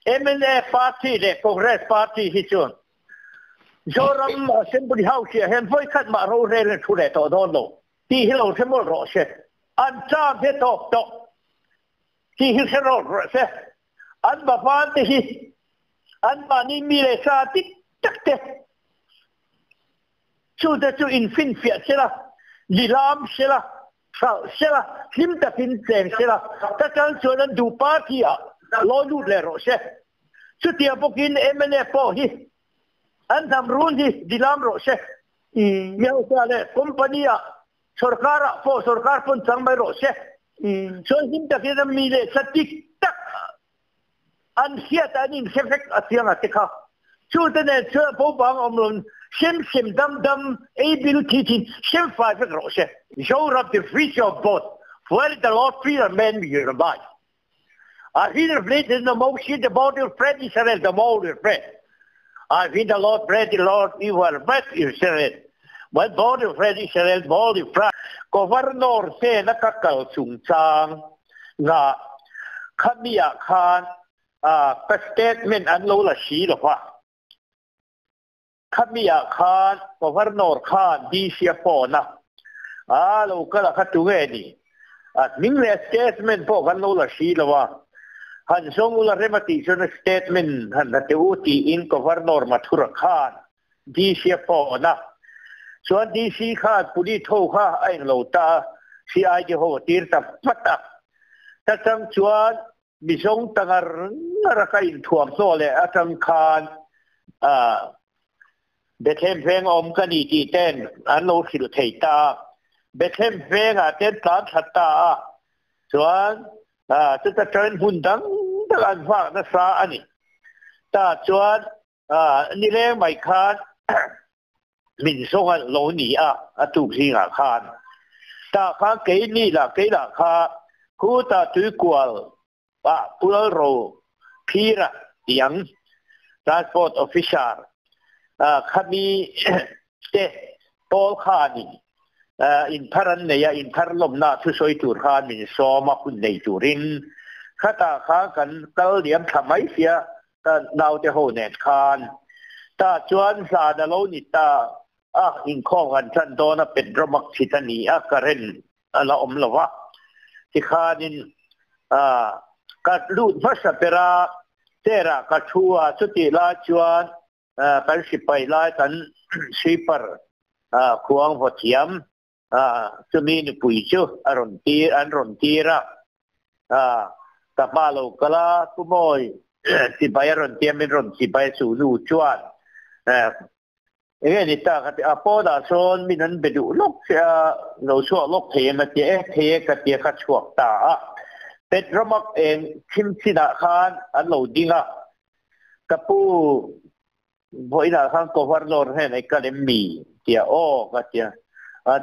MNF party leh Congress party hi chuan Zoram Assembly House ah hian vawikhat mah rorel an thu leh tawh dawn lo tih hi lo hre mawlh rawh se. An term hi a tawp tawh tih hi hre rawlh rawh se. An bavan te hi anmahni mi leh sa dik tak te chute chu infinfiah sela, lilam sela, hralh sela, hlim takin cheng sela, ta chang chuan an duh party ah lawi lut leh rawh se. Chutiang bawkin mnf pawh hi an hnam run hi lilam rawh se. Mi hausa leh company ah sorkar ah pawh sorkar pawn chang mai rawh se. Chuan hlim takin ram mi leh sa dik tak an hriat an inhre vek a chiang a te kha. Chute nen chuan a bo bang awm lo sem sem dam dam ei bil thi thin sem fai vek rawh se. Zoram the future of both where the Lord fear and man will abide. I feel the blade in the most in the body of bread Israel the mold of bread. I feel the Lord bread the Lord evil bread Israel. When body of bread Israel body of bread. Governor te na ka kal chungchang nga khami ah khan ka statement an lo la si lo va. Khami ah khan Governor khan DC a phone a, a lo kal a kha tu nge ni? A hming leh a statement pawh kan lo la si lo a, han zawng ula rem a tih chuan a statement han la teh u tiin Governor Mathura khan DC a phone a. Chuan DC khan police ho kha a englo ta a, CID ho a tir ta vat a. Ta chang chuan Mizawng ta ngar ngar a ka inthuamhnaw leh atang khan Bethlehem veng awm ka ni tih ten an lo hrilh thei ta a. Bethlehem vengah ten tlan that ta a, chuan chuta tangin hmun dang dang an vak nasa a ni. Ta chuan nileng mai khan min zawng a lo ni a, a tuk zingah khan. Tah khan kei ni lah kei lah kha khuta tuikual ah Pulal Ro Phira ti ang Transport Officer khami te pawl khanin inthar an nei a, inthar lawmna thusawi tur khan min sawm a hun nei turin khatah khan kan kal liam thla mai sia Ka naute ho nen khan tah chuan zan a lo ni ta a, inkhawm kan chan dawn a, Petromak chhit a ni a, current a la awm lo va, tikhanin ka lut hmasa ber a, chair ah ka thu a, chutih lai chuan kan sipai lai kan sweeper khuang vaw thiam chumi nupui chu a rawn tir an rawn tir a, ka hma lo kal a, Pu Mawi chibai a rawn tia min rawn chibai a chu nu chuan enge ni ta ka ti a, pawnah sawn min an be duh lawk che a, lo chhuak lawk thei em a ti e, thei e ka tia ka chhuak ta a, Petromak eng thim chinah khan an lo ding a, ka pu Vawiinah khan Governor hnenah i kal em mi? tia aw ka ti a.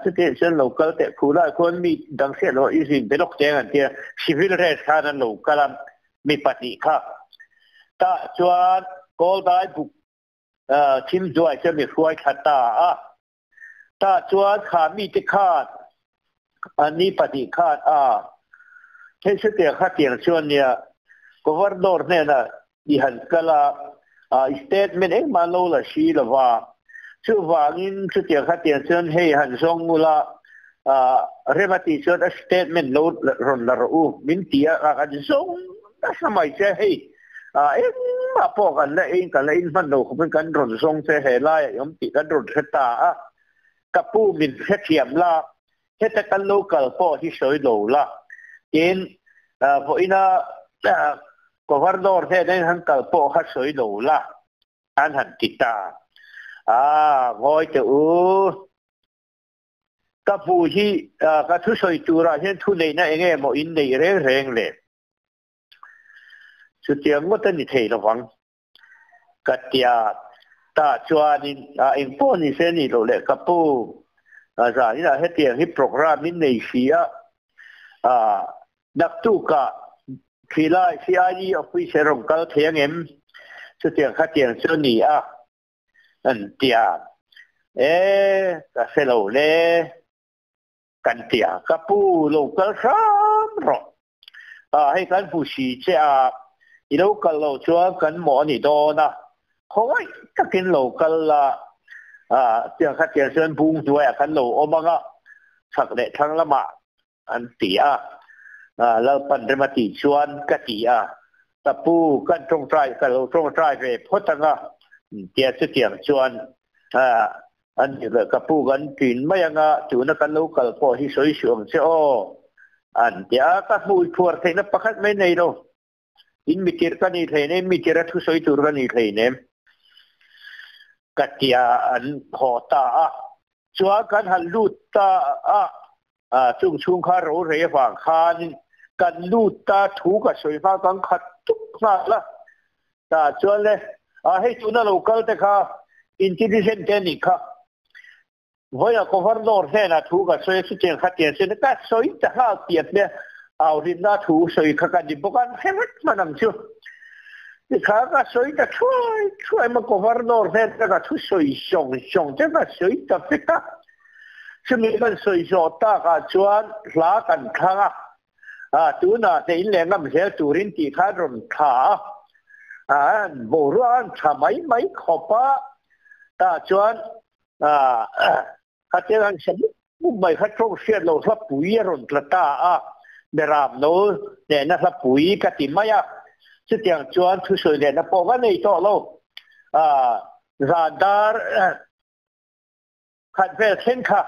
Chutih chuan lo kal teh khu lai khuan mi dang hriat loh i zin be lawk teng an ti a. Civil dress khan an lo kal a, mi pahnih kha. Tah chuan Kawldai buk thim duai chuan mi hruai thla ta a. Tah chuan kha mite khan an ni pahnih khan a hei chutiang khatiang chuan nia Governor hnenah i han kal a, i statement engmah lo la hri lo va, chuvangin chutiang khatiang chuan hei han zawng ula rem a tih chuan a statement lo rawn la rawh u min ti a, kan zawng nasa mai che hei. Engmah pawh kan la in kan la in hman lo khawpin kan rawn zawng che he laiah i awm tih kan rawn hre ta a, ka pu min hrethiam la, heta kan lo kal pawh hi sawi lo la, tin vawiina Governor hnena in han kal pawh kha sawi lo la an han ti ta a, ngawi teh u. Ka pu hi ka thusawi turah hian thuneihna eng nge maw in neih reng reng le? Chutiang ngawt a ni thei lovang. Ka tia tah chuanin a engpawh ni se ni loh leh ka pu zaninah hetiang hi programme in nei si a, naktukah khilai CID officer rawn kal thei ang em? Chutiang khatiang chu a ni a, an tia. E, ka hre lo le. Kan ti a, ka pu lo kal hram rawh. Hei kan hmu si che a, I lo kal loh chuan kan mawh a ni dawn a, khawngaih takin lo kal la, tiang kha tiang chuan bung hnuaiah kan lo awm ang a, chhak leh thlang lamah an ti a. Lalpan rem a tih chuan ka ti a, ka pu kan tawngtai ka lo tawngtai ve phawt ang a, tia chutiang chuan an ti leh, ka pu kan tin mai ang a, tuna kan lo kal pawh hi sawi suh ang che aw, an ti a, ka hmui phuar theihna pakhat mai nei lo. In mitirh ka ni thei nem, mitirh a thusawi tur ka ni thei nem. Ka tia an haw ta a, chuan kan han lut ta a, chung chhung kha ro rei avang khan kan lut ta thu ka sawi hma kan khat tuk nghal a, tah chuan le, hei tuna lo kal te kha intelligent te a nih kha. Vawiah Governor hnenah thu ka sawi a, chutiang kha tiang chuan ka sawi ta nghal piah hmel au rinna thu sawi kha ka ni bawk a, an hre vek hman ang chu. Tikha ka sawi ta thuai thuai maw Governor hnenah ka thu sawi zawng zawng te ka sawi ta vek a. Chumi kan sawi zawh takah chuan hla kan thlang a, tunah hne in leh ngam zel turin tih kha an rawn thla a, boruak an tha mai mai khawp a, tah chuan Khatia han hre mup mup mai kha tawng hriat loh hlapui a rawn tla ta a, Beram no nena hlapui ka ti mai a, chutiang chuan thusawi lehna pawh ka nei tawh lo. Zan dar khat vel thleng kha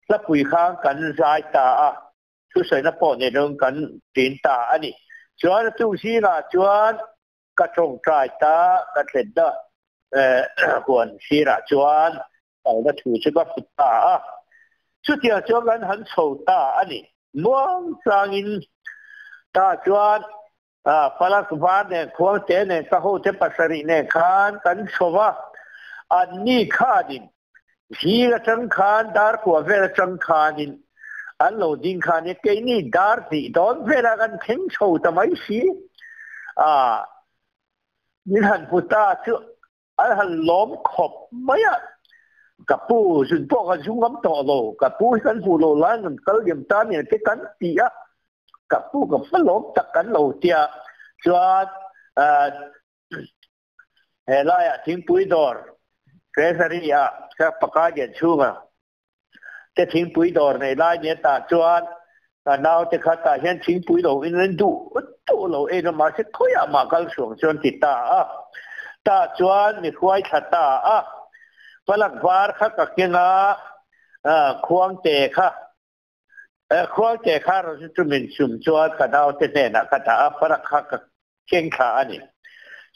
hlapui khan kan zai ta a, thusawina pawh nei loin kan tin ta a ni. Chuan a tuk zingah chuan Ka tawngtai ta ka thlenna huan sirah chuan kalna thu chu ka hmu ta a. Chutiang chuan kan han chho ta a ni. Muang tlangin ta chuan Palak var nen Khuangte nen ka hote pasarih nen khan kan chho va. Anni khanin zing atang khan dar kua vel atang khanin an lo ding khan i keini dar hnih dawn velah kan thleng chho ta mai si a, min han hmu ta chu an han lawm khawp mai a, ka pu zun pawh kan zu ngam tawh lo, ka pu hi kan hmuh loh laiin kan kal liam ta nen te kan ti a, ka pu ka hma lawm tak kan lo tia chuan He laiah thingpui dawr Treasury ah ka paka lian chhunga te thingpui dawr nei lai nia tah chuan ka naute kha tah hian thingpui lo in an duh duh lo en a mahse khawiah mah kal suang chuan ti ta a tah chuan mi hruai thla ta a palak var kha ka keng a khuangte kha Khualte kha rawn chu min chum chuan ka naute hnenah ka dah a, farak kha ka keng thla a ni.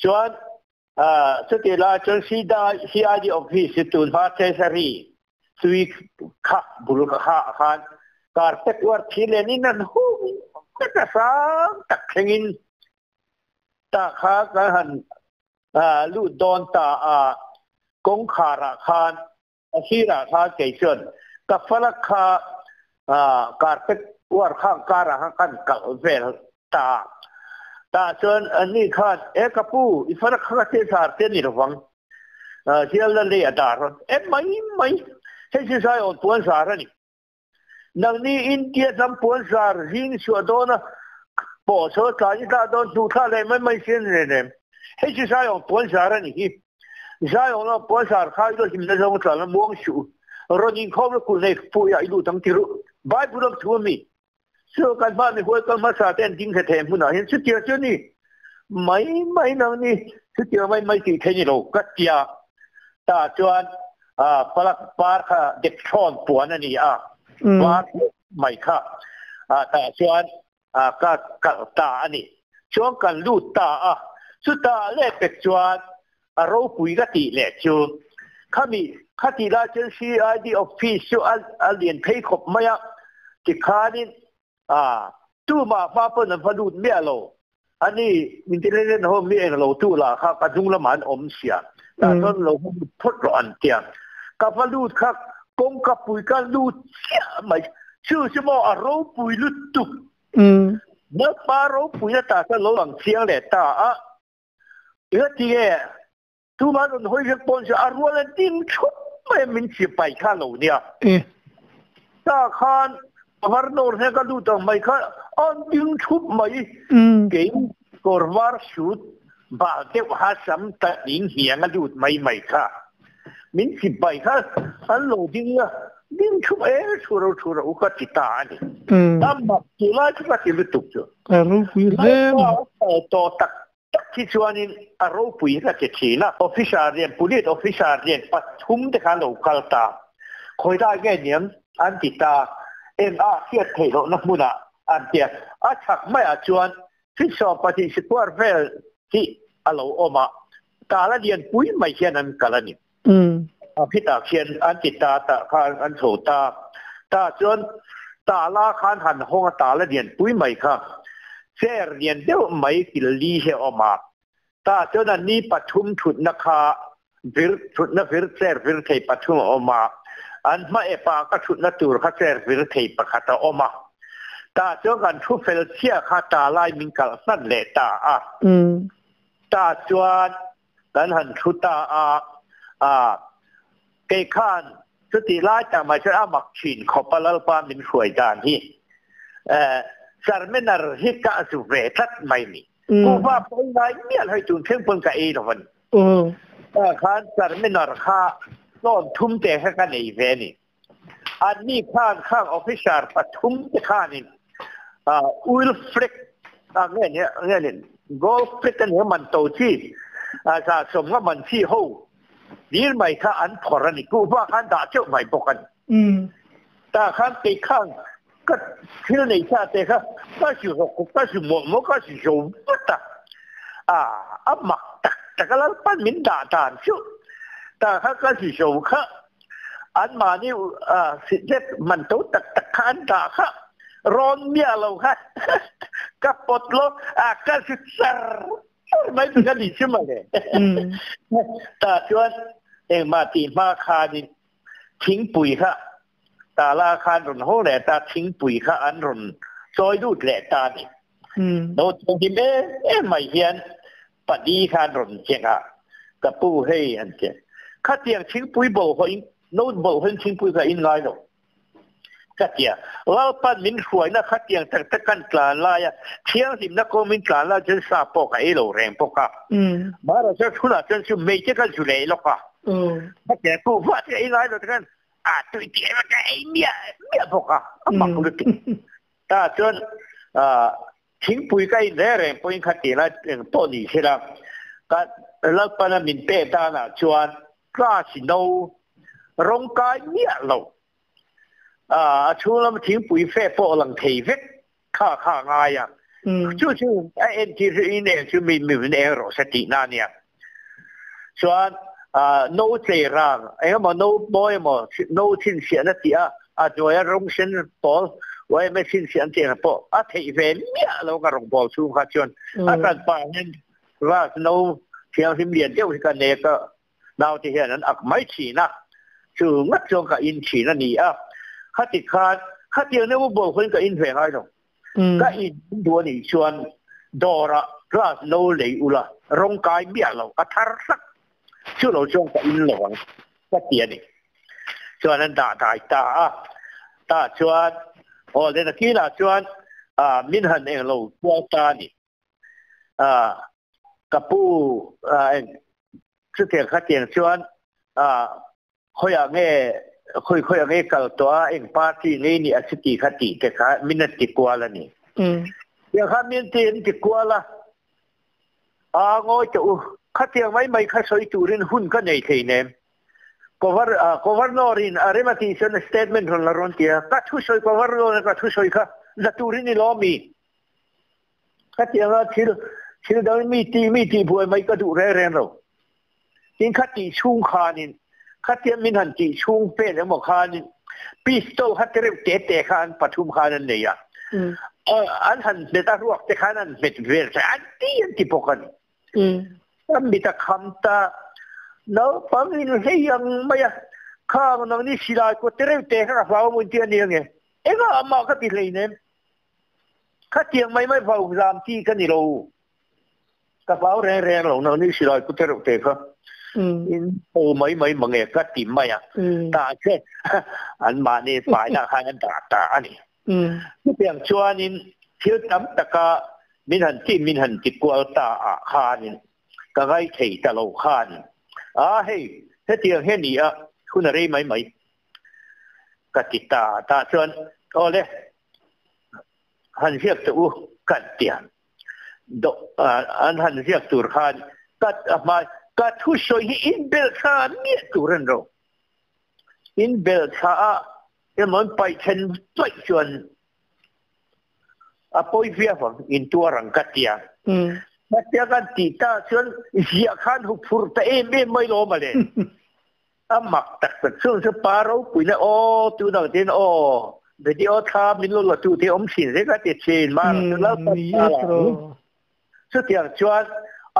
Chuan chutih lai chuan CID office hi tun hma Treasury tui kha bul kha ah khan carpet uar thi lenin an hung vek a, sang tak thlengin tah kha kan han lut dawn ta a, kawngkhar ah khan A sirah khan kei chuan ka falak kha carpet uar khang karah khan kan kalh vel ta. Tah chuan ani khan, E ka pu, i falak kha ka thil thar te a ni lovang. Hialna lei a dar rawn em mai mai. Hei chu Zion puan zar a ni. Nangni India hnam puan zar zing chhuah dawna pawh saw tlai i tlah dawn hnuh thlah leh mai mai si a ni reng reng. Hei chu Zion puan zar a ni hi. Zion a puan zar kha i lo hlimna zawng tlan a muang suh. Rawn inkhawm la kulh nei pui ah i lut ang ti ruh. Bible ram thu a mi. Chu kan hma mi huai kal hmasa te an ding hre thei hmunah hian chutiang chu a ni. Mai mai nangni chutiang mai mai tih theih ni lo ka tia. Tah chuan Palak par kha dekthawn puan a ni a, var mai kha tah chuan ka kalh ta a ni. Chuan kan lut ta a, chutah leh pek chuan a ropui ka tih leh chu khami khatih lai chuan CID office chu a lian phei khawp mai a, tikhanin Tumah hma pawn an va lut miah lo. Ani intelligent ho mi eng lo tu lah kha ka hnung lamah an awm sia. Tah chuan lo va lut phawt rawh an tia. Ka va lut kha kawngka pui ka lut chiah mai. Chu chu maw a ropui lutuk. Napa ropui na tah chuan lo lang chiang leh ta a. Engati nge Tumah rawn hawi vek pawn chu a rual a ding thup mai a, min chipai kha lo nia. Ta khan governor hian ka lut ang mai kha a ding thup mai. Kei kawr var suit Bal deuh ha sam ta ding hiang a lut mai mai kha. Min chibai kha an lo ding a, ding thup e thu ro thu ro ka ti ta a ni. A mak tu lai chu ka ti lutuk chu. A ropui hle mai. To tak tak hi chuanin a ropui ka ti thin a. Officer lian, police officer lian pathum te kha lo kal ta. Khawi lai nge niang an ti ta. Eng a hriat theih lohna hmunah an ti a. A chhak maiah chuan Feet 12 square vel hi a lo awm a, tala lian pui mai hian an kal a ni. A khitah khian an ti ta tah khan an chho ta. Tah chuan tala khan han hawng a, tala lian pui mai kha chair lian deuh mai kil li hi a awm a. Tah chuan an ni pathum thutna kha vir thutna vir chair vir thei pathum a awm a, an hma epa ka thutna tur kha chair vir thei pakhat a awm a. Tah chuan kan thu fel chiah kha ta lai min kalh hman leh ta a. Tah chuan kan han thu ta a, a kei khan chutih lai tak mai chuan a mak thin khawp a Lalpa min hruai dan hi. Charminar hi ka zu ve tlat mai ni. Kuhva pawi ngai mial hei tun thleng pawn ka ei lo a ni. Tah khan Charminar kha tlawn thum te kha ka nei ve a ni. Anni khan khang officer pathum te khanin oil flick a nge ni nge ni gold flick a ni man to chi za sawm nga man chi ho dil mai kha an phawrh a ni. Kuhva khan dah teuh mai bawk a ni. Tah khan kei khang Ka thil nei sa te kha ka si rawk ka si mawlh maw ka si zo vat a, a a mak tak tak a Lalpan min dah dan chu tah kha ka si zo kha anmahni sitlet man to tak tak kha an dah kha rawn miah lo kha ka pawt lo a ka si char char mai chu ka ni chu mawle tah chuan engmah tih hma khanin thingpui kha Tala khan rawn haw leh ta, thingpui kha an rawn chawi lut leh ta a ni. No thianghlim em em mai hian pali khan rawn cheng a, ka pu hei an ti. Khatiang thingpui bawlhhlawh in, no bawlhhlawh in thingpui kha in ngai lo. Ka ti a, Lalpan min hruaina khatiang tak tak kan tlan lai a, thianghlimna kawng min tlan lai chuan sa pawh ka ei lo reng bawk a. Maharaja chhunah chuan chu mei te ka zu leh lawk a. Khatiang kuhva te ka ei ngai lo te khan a tui tih em ka ei miah miah bawk a a mak lutuk ta chuan thingpui ka in reng reng pawhin kha tih lai eng pawh ni sela ka Lalpana min pek danah chuan class no rawng kai miah lo a chhung lam thingpui fe pawh lang thei vek kha kha ngai a chu chu a entir chu in eng chu mi mi min eng rawh se tihna a nia chuan no chei rang engemaw no mawi emaw no chhinchhiahna tih a a hnuaia rawng sen pawl yma chhinchhiah an tih ang pawh a theih ve miah lo ka rawngbawl chhung kha chuan a hran pah hian glass no thianghlim lian deuh hi ka nek a Naute hian an ak mai thin a, chu ngat chuan ka in thin a ni a. Khati khan, khatiang deuh bawl khawiin ka in ve ngai lo. Ka in duh a nih chuan dawrah glass no lei ula, rawng kai miah lo, a thar hlak. Chu lo chuan ka in lo ang, ka ti a ni. Chuan an dah dai ta a. Tah chuan, aw le nakinah chuan min han englo kual ta a ni. Ka pu chutiang khatiang chuan khawiah nge khawi khawiah nge kal tawh a eng party nge nih a chuti kha tih te kha min an ti kual a ni. Tiang kha min ti an ti kual a, a ngawi teh u khatiang mai mai kha sawi turin hun ka nei thei nem. Governor in a rem a tih chuan statement rawn la rawn ti a, ka thusawi governor in ka thusawi kha la turin i lawm mi? Khatianga thil thil dang mi tih mi tih buai mai ka duh reng reng lo. Tin kha tih chhung khanin khatia min han tih chhung vel emaw khanin pistol kha te reuh te te kha an pathum khan an nei a. An han hmet a ruak te khan an hmet vel che an ti an ti bawk a ni. Ka mit a kham ta naupang in hlei ang mai a khang nangni silai kut te reuh te kha ka hlau maw in ti a nia nge engah mah ka ti hleinem. Khatiang mai mai vau zam chi ka ni lo. Ka vau reng reng lo nang ni silai pu te reuh te kha. In ho mai mai mange ka ti mai a. Ta che an mahni faina khan an dah ta a ni. Chutiang chuanin thil tam taka min han ti min han ti kual ta ah khanin. Ka ngai thei ta lo khan a hei hetiang hian ni a hun a rei mai mai ka ti ta tah chuan awle han ziak teh u kan tia do an han ziak tur khan ka a hma ka thusawi hi inbelh thla miah tur an ro inbelh thla a emaw an paih then paih chuan A pawi viau ang, in tuar ang ka ti a. Hetiang kan tih ta chuan ziah khan hu phur ta em em mai lawm a le. A mak tak tak chuan chu pa ropuina aw tu dang ten aw video thla min lo la tu te awm thin zek a ti thin mar chu lal pan ta la. Chutiang chuan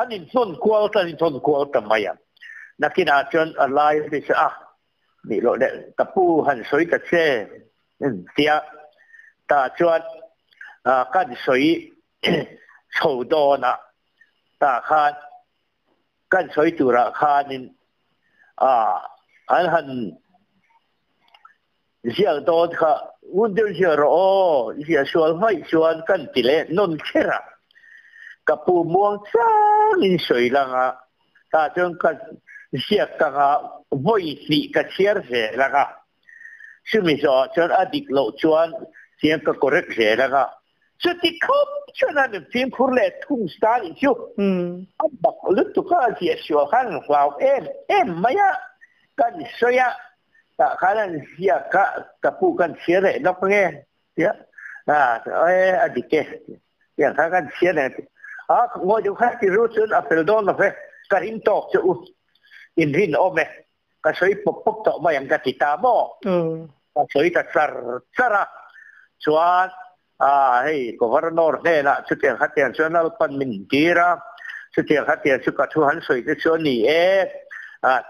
an inhnawn kual ta an inhnawn kual ta mai a. Nakinah chuan a lai te chu a nih loh leh ka pu han sawi ta che. Tia tah chuan kan sawi chho dawn a, tah khan kan sawi turah khanin an han ziak dawn kha ngun deuh ziak rawh aw, ziah sual hmaih chuan kan ti leh nawn kher a, ka pu muang changin sawi lang a, tah chuan ka ziak tang a, vawi hnih ka chhiar zel ang a. Chumi zawhah chuan a dik loh chuan chiang ka correct zel ang a. Chuti khawp chuan an fimkhur leh thung sa nih chu a bak lutuk a, a ziah sual khan an hlau em em mai a, kan sawi a, tah khan an ziak a, ka pu kan chhiar leh nawk nge tia e a dik e tiang khan kan chhiar leh a, ngawi deuh khan ti ru chuan a fel dawn lo ve, ka ring tawk che u, inrinawm e. Ka sawi pawp pawp tawh mai ang ka ti ta maw? Ka sawi ta char char a, chuan hei Governor hnenah chutiang khatiang chuan Lalpan min tir a, chutiang khatiang chu ka thu han sawi te chu a ni e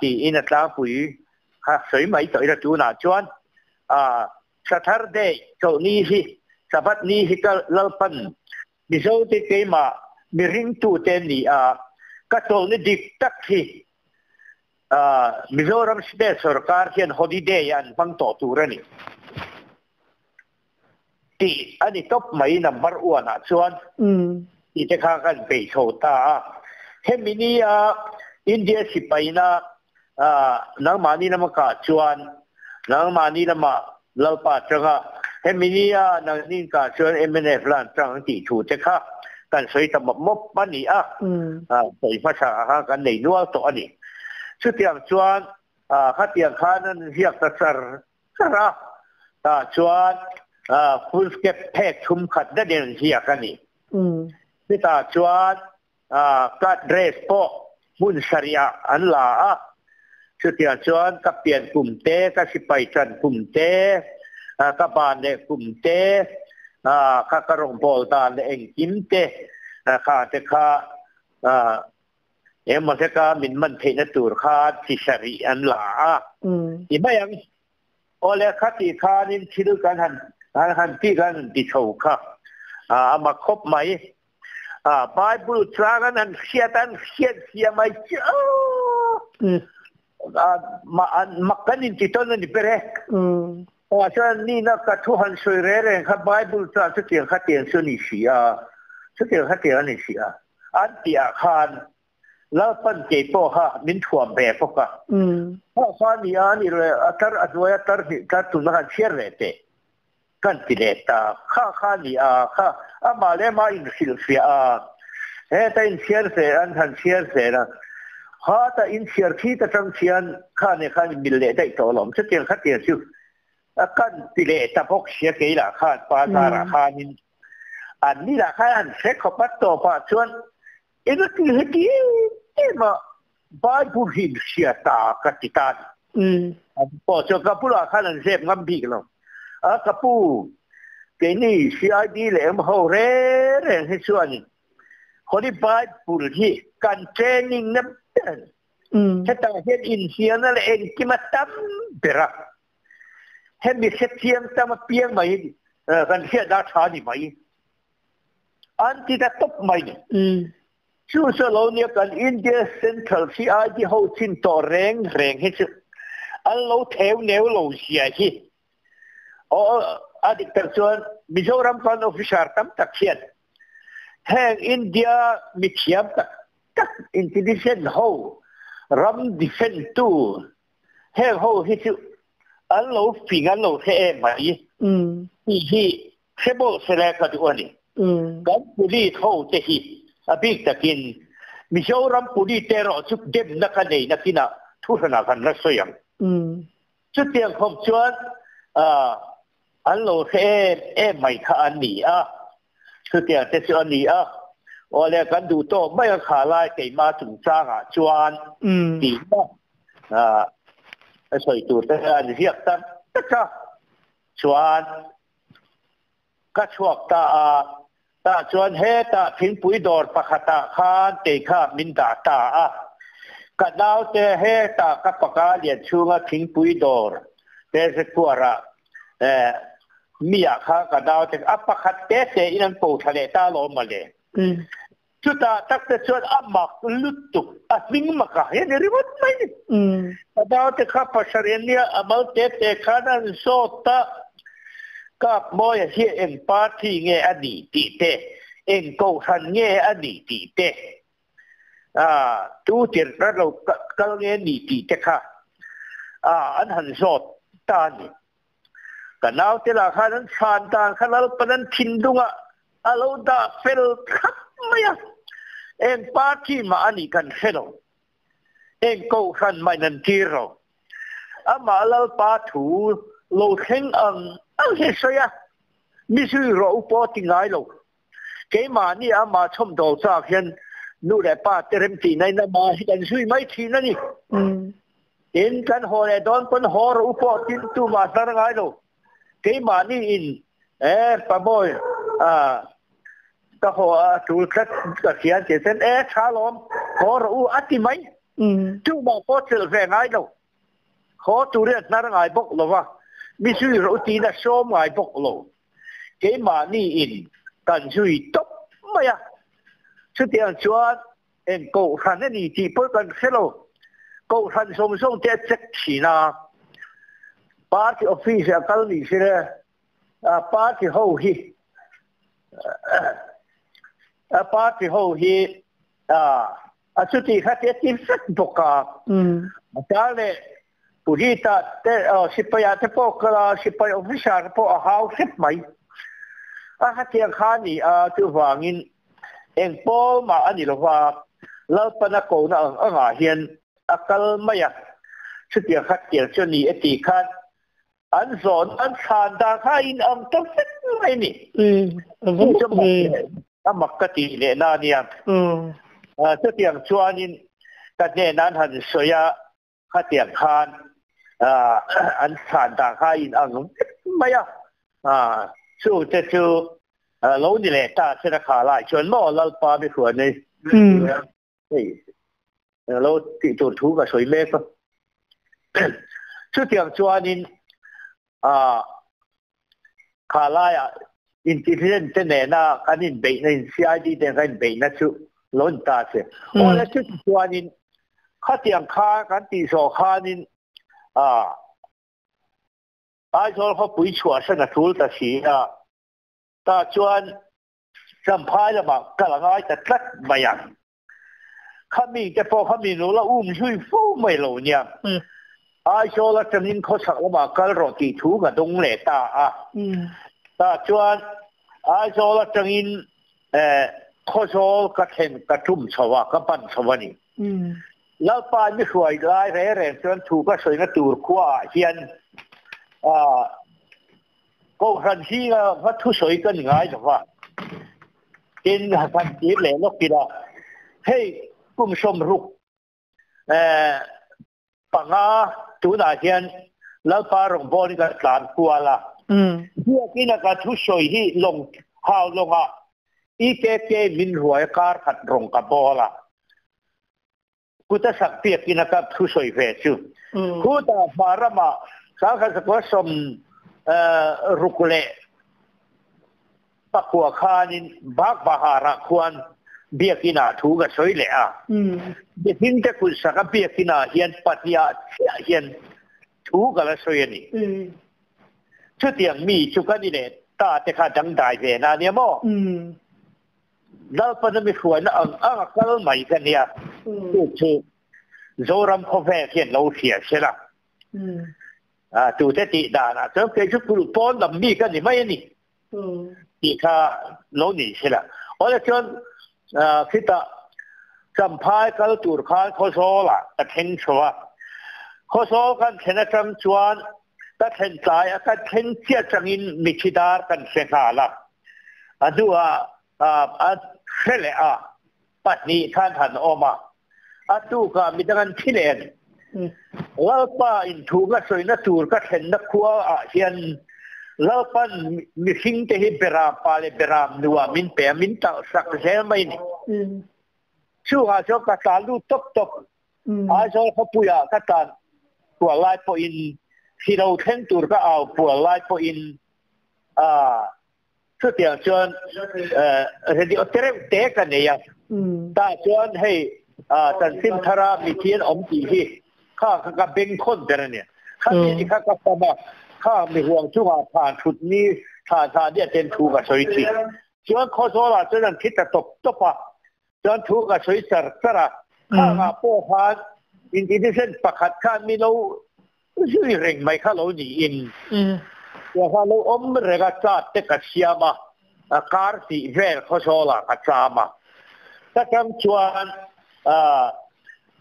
tiin a tlangpui kha sawi mai tawh ila tunah chuan Sathar Day chawlhni hi Sabbath ni hi ka Lalpan Mizote keimah mi ringtute ni a, ka chawlhni dik tak hi Mizoram State sorkar hian holiday an hmang tawh tur a ni tih a ni tawp mai number one ah chuan tih te kha kan peih chho ta a. Hemi ni a India sipaina nangmahni lama kah chuan nangmahni lama Lalpa tanga hemi ni a nangni kah chuan mnf la an tang ang tih thu te kha kan sawi ta mawp mawp a ni a, sawi hmasa kha kan nei nual tawh a ni. Chutiang chuan khatiang khan an ziak ta char char a, tah chuan full step phek thum khat danin an ziak a ni. Chutah chuan Ka dress pawh hmun sarih ah an la a, chutiang chuan ka pian kum te, ka sipai chan kum te, ka ban leh kum te, kha ka rawngbâwl dan leh engkim te kha te kha engemaw hleka min man theihna tur kha chi sarih an la a ti mai ang. Awle khati khanin thil kan han han tih kan han ti chho kha a mak khawp mai. A Bible chang an han hriat an hriat sia mai chu a mak kan inti tawn a ni ber e. A chuan nina ka thu han sawi reng reng kha Bible chang chutiang khatiang chu a ni si a, chutiang khatiang a ni si a. An tihah khan Lalpan kei pawh kha min thuam ve bawk a. Kha kha a ni a, ni leh a tar a hnuai a tar hnih tar tumna khan chhiar leh teh. Kan ti leh ta kha kha ni a kha amah leh amah inhrilhfiah a, heta inchhiar zel an han chhiar zel a, hata inchhiar khi ta tang khian kha nen khan inmil leh daih tawh alawm chutiang khatiang chu a kan ti leh ta bawk sia kei lah khan pa zarah khanin an ni lah khan an hre khawp a tawpah chuan eng a ti heti em em a Bible hi inhria ta ka ti ta a ni. An pawh chuan ka bulah khan an zep ngam bik lo. A ka pu, keini CID leh eng ho reng reng hi chuan Holy Bible hi kan training na ber a ni. Hetah hian inhnialna leh engkim a tam ber a. Hemi hrechiang tam apiang mai hi kan hriatna a tha a ni mai. An ti ta tawp mai ni. Chu chu lo nia kan India Central CID ho chin tawh reng reng hi chu an lo theu neu lo zia hi aw a dik tak chuan Mizoram kan officer tam tak hian heng India mithiam tak tak. tak intelligent ho ram defend tu heng ho hi chu an lo fing an lo hre em mai tih hi hre bawk se le ka duh a ni. Kan police ho te hi a bik takin Mizoram police te erawh chu demna ka nei nakinah thuhranah kan la sawi ang. Chutiang khawp chuan an lo hre em em mai kha an ni a, chutiang te chu a ni a, awle kan duh tawk mai a kha lai keimah chungchangah chuan tihna a sawi tur te an ziak tak tak a, chuan ka chhuak ta a, tah chuan hetah thingpui dawr pakhatah khan kei kha min dah ta a. Ka naute hetah ka paka lian chhunga thingpui dawr Persequar-ah eh miah kha ka naute a pakhat te te in an ko thla leh ta alawm mawle. Chutah tak te chuan a mak lutuk, a hming mak a hian i ringawt mai ni. Ka naute kha pasarih an nia, a mal te te khan an zawt a, Kap Mawia hi eng party nge a nih tih te, eng kohhran nge a nih tih te, tu tirh rat lo kal nge a nih tih te kha an han zawt ta a ni. Ka naute lah khan an chhan dan kha Lalpan an thinlungah a lo dah fel thlap mai a, eng party mah a nih kan hre lo, eng kohhran mah in an tir lo. Amah Lalpa thu lo thleng ang ang hi sawi a, mi zui rawh u pawh ti ngai lo. Keimahni amah chhawmdawl chak hian nu leh pa te remtihna in amah hi kan zui mai thin a ni. Tin, kan haw leh dawn pawn haw rawh u pawh tin tumah hnar ngai lo. Keimahni in e Pabawi ah ka haw a tul tlat ka hria tih chuan e tha lawm haw rawh u a ti mai. Tumah pawh chelh ve ngai lo. Haw turin a hnar ngai bawk lo va, mi zui rawh u tiin a sawm ngai bawk lo. Keimahni in kan zui tawp mai a. Chutiang chuan Eng kohhran a ni tih pawh kan hre lo. Kohhran zawng zawng te a check thin a. Party office a kal ni se le, party ho hi party ho hi a chuti kha te a ti vek bawk a. Ta leh Police ah te sipai ah te pawh kal a, sipai officer te pawh a hau hrep mai. A hetiang kha a ni a, chuvangin eng pawl mah a ni lo va, Lalpana kohna ang angah hian a kal mai a, chutiang kha tiang chu a ni e tih khan an zawn an thlan dan kha a inang ta vek mai a ni. Chu chu a mak ka tih leh na a nia. Chutiang chuanin ka hnenah an han sawi a. Khatiang khan an chhan dan kha a inang vek mai a, chu te chu lo ni leh ta se kha lai chuan maw Lalpa mi hruai nei hei lo tih tur thu ka sawi mek a. Chutiang chuanin kha laiah intelligence te nena kan inbeihna in CID te kan inbeihna chu lo ni ta che. Awle chuti chuanin khatiang kha kan tih zawh khanin Aizawl khawpui chhuahsan a tul ta si a, tah chuan Champhai lamah kal a ngai ta tlat mai a. Khami te pawh khami nu la um zui fo mai lo nia. Aizawl atangin khawchhak lamah kal rawh tih thu ka dawng leh ta a. Tah chuan Aizawl atangin Khawzawl ka thlen ka tum chho a, ka pan chho a ni. Lalpa mi hruai lai reng reng chuan thu ka sawina tur khuaah hian Kohhran zinga va thusawi ka ni ngai lo va, tin kan tir leh lawk ila, hei kum 60 tunah hian Lalpa rawngbawlin ka tlan kual a, biakina ka thusawi hi lawng hau lawngah EKK min ruai kar khat rawng ka bawl a. Kuta sak piakin a ka thusawi ve chu. Khutah hma ramah 1969 khanin Bagbahar-ah khuan biakinah thu ka sawi leh a. Mihring te kut sak a biakinah hian pahniah chiah hian thu ka la sawi a ni. Chutiang mi chu ka ni leh ta te kha dangdai ve na nia maw? Lalpana mi hruaina ang ang a kal mai ka nia. Chu chu Zoram khawvel hian lo hria se la. Tute tih danah chuan kei chu kulh pawn lam mi ka ni mai a ni tih kha lo ni se la. Awle chuan khitah Champhai kal tur khan Khawzawlah ka thleng chho a. Khawzawl kan thlen atang chuan ka thlen tlai a, ka thleng chiah changin mithi dar kan hre nghal a. A hnuah a hre leh a, pahnih khan han awm a. A tukah midang an thi leh a ni. Lalpa in thu ka sawina tur ka thlenna khua ah hian Lalpan mihring te hi beram pa leh beram nu ah min pe a, min talh sak zel mai a ni. Chungah chuan ka tlan lut tawp tawp. Aizawl khawpui ah ka tlan kual lai pawhin, thilo thleng tur ka au pual lai pawhin Chutiang chuan radio te reuh te ka nei a, tah chuan hei chanchin thara mithi an awm tih hi kha kha ka bengkhawn ber a nia. Kha mi ni kha ka fam a, kha mi huang chungah phan thut ni thla thla nia ten thu ka sawi thin. Chuan Khawzawlah chuan an thi ta tawp tawp a, chuan thu ka sawi char char a, khangah pawh khan intelligent pakhat khan mi lo Zui reng mai kha lo niin tia kha lo awm reng a, chat te ka siam a, a kar tih vel khawsawlah ka cham a. Ka chang chuan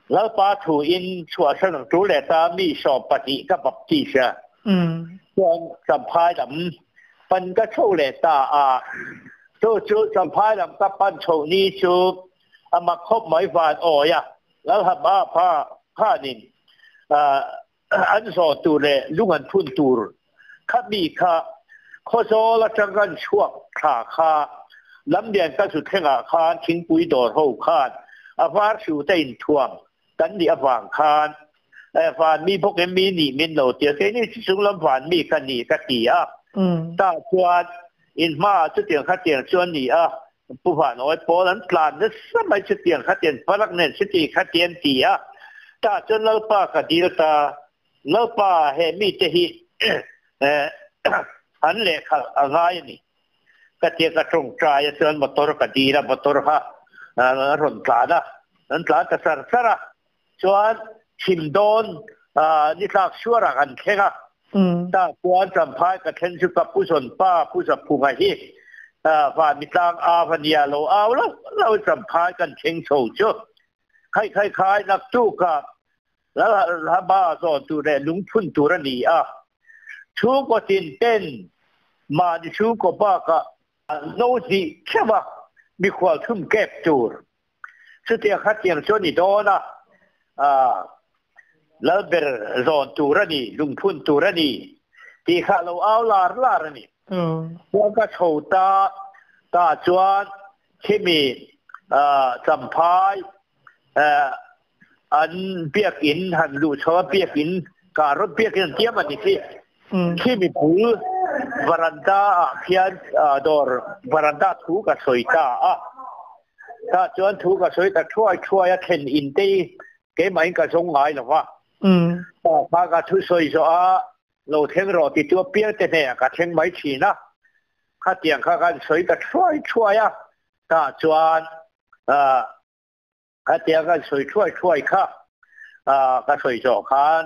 Lalpa thu in chhuahsan ang tur leh ta mi 12 ka baptist a, chuan Champhai lam pan ka chho leh ta a, chu chu Champhai lam ka pan chhoh ni chu a mak khawp mai van awi a. Lalhama pa khanin an zawh tur leh lung an phun tur kha mi kha Khawzawl atang an chhuak thla kha Lamlian ka zu thlengah khan thingpui dawr ho khan a var hru te inthuam kan nih avang khan van mi bawk em mi nih min lo tia keini chu chung lam van mi ka ni ka ti a tah chuan in hmaah chutiang khatiang chuan ni a Pu Vanawi pawl an tlan nasa mai chutiang khatian palak nen chuti khatian ti a, tah chuan Lalpa ka dil ta, Lalpa he mite hi an lehkhalh a ngai a ni ka tia ka tawngtai a chuan motor ka dil a, motor kha a rawn tlan a, an tlan ta char char a, chuan chhim dawn ni tlak suarah kan thleng a, tah chuan Champhai ka thleng chu ka Pu Zawnpa, Pu Zaphunga hi Vanmitlang au a nia lo au lo lo Champhai kan thleng chho chu khai khai khai naktukah Lalhaba zawn tur leh lungphun tur a ni a, chhungkaw tin ten mahni chhungkaw bakah no hnih theuh a mikhual thum kep tur. Chutiang khatiang chu a ni dawn a, Lalber zawn tur a ni, lungphun tur a ni tih kha a lo au lar lar a ni. Chuan ka chho ta ta chuan khimi Champhai an biakinn han luh chho a, biakinn kah rawt biakinn an tiam a ni khi. Khimi bul varanda ah khian dawr varanda thu ka sawi ta a. Tah chuan thu ka sawi ta thuai thuai a, thlen in te hi keimahin ka zawng ngai lo va. Tah kha ka thu sawi zawh a, lo thleng rawh ti chu apiang te hnehah ka thleng mai thin a. Khatiang kha kan sawi ta thuai thuai a, tah chuan Khatiang kan sawi thuai thuai kha ka sawi zawh khan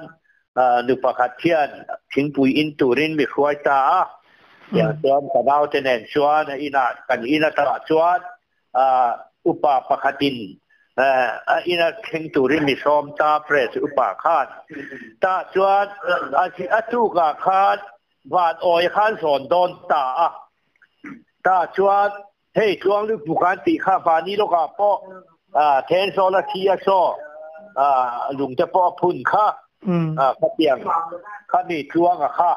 nu pakhat hian thingpui in turin mi hruai ta a. Tiang chuan ka naute nen chuan a inah kan in atah chuan upa pakhatin a ina thleng turin mi sawm ta press upa khan. Tah chuan a tukah khan van awi khan zawn dawn ta a. Tah chuan Hei tluang lut buk an tih kha mahni lawkah pawh Thenzawl a thi a saw lungte pawh a phun kha khatiang khami tluanga kha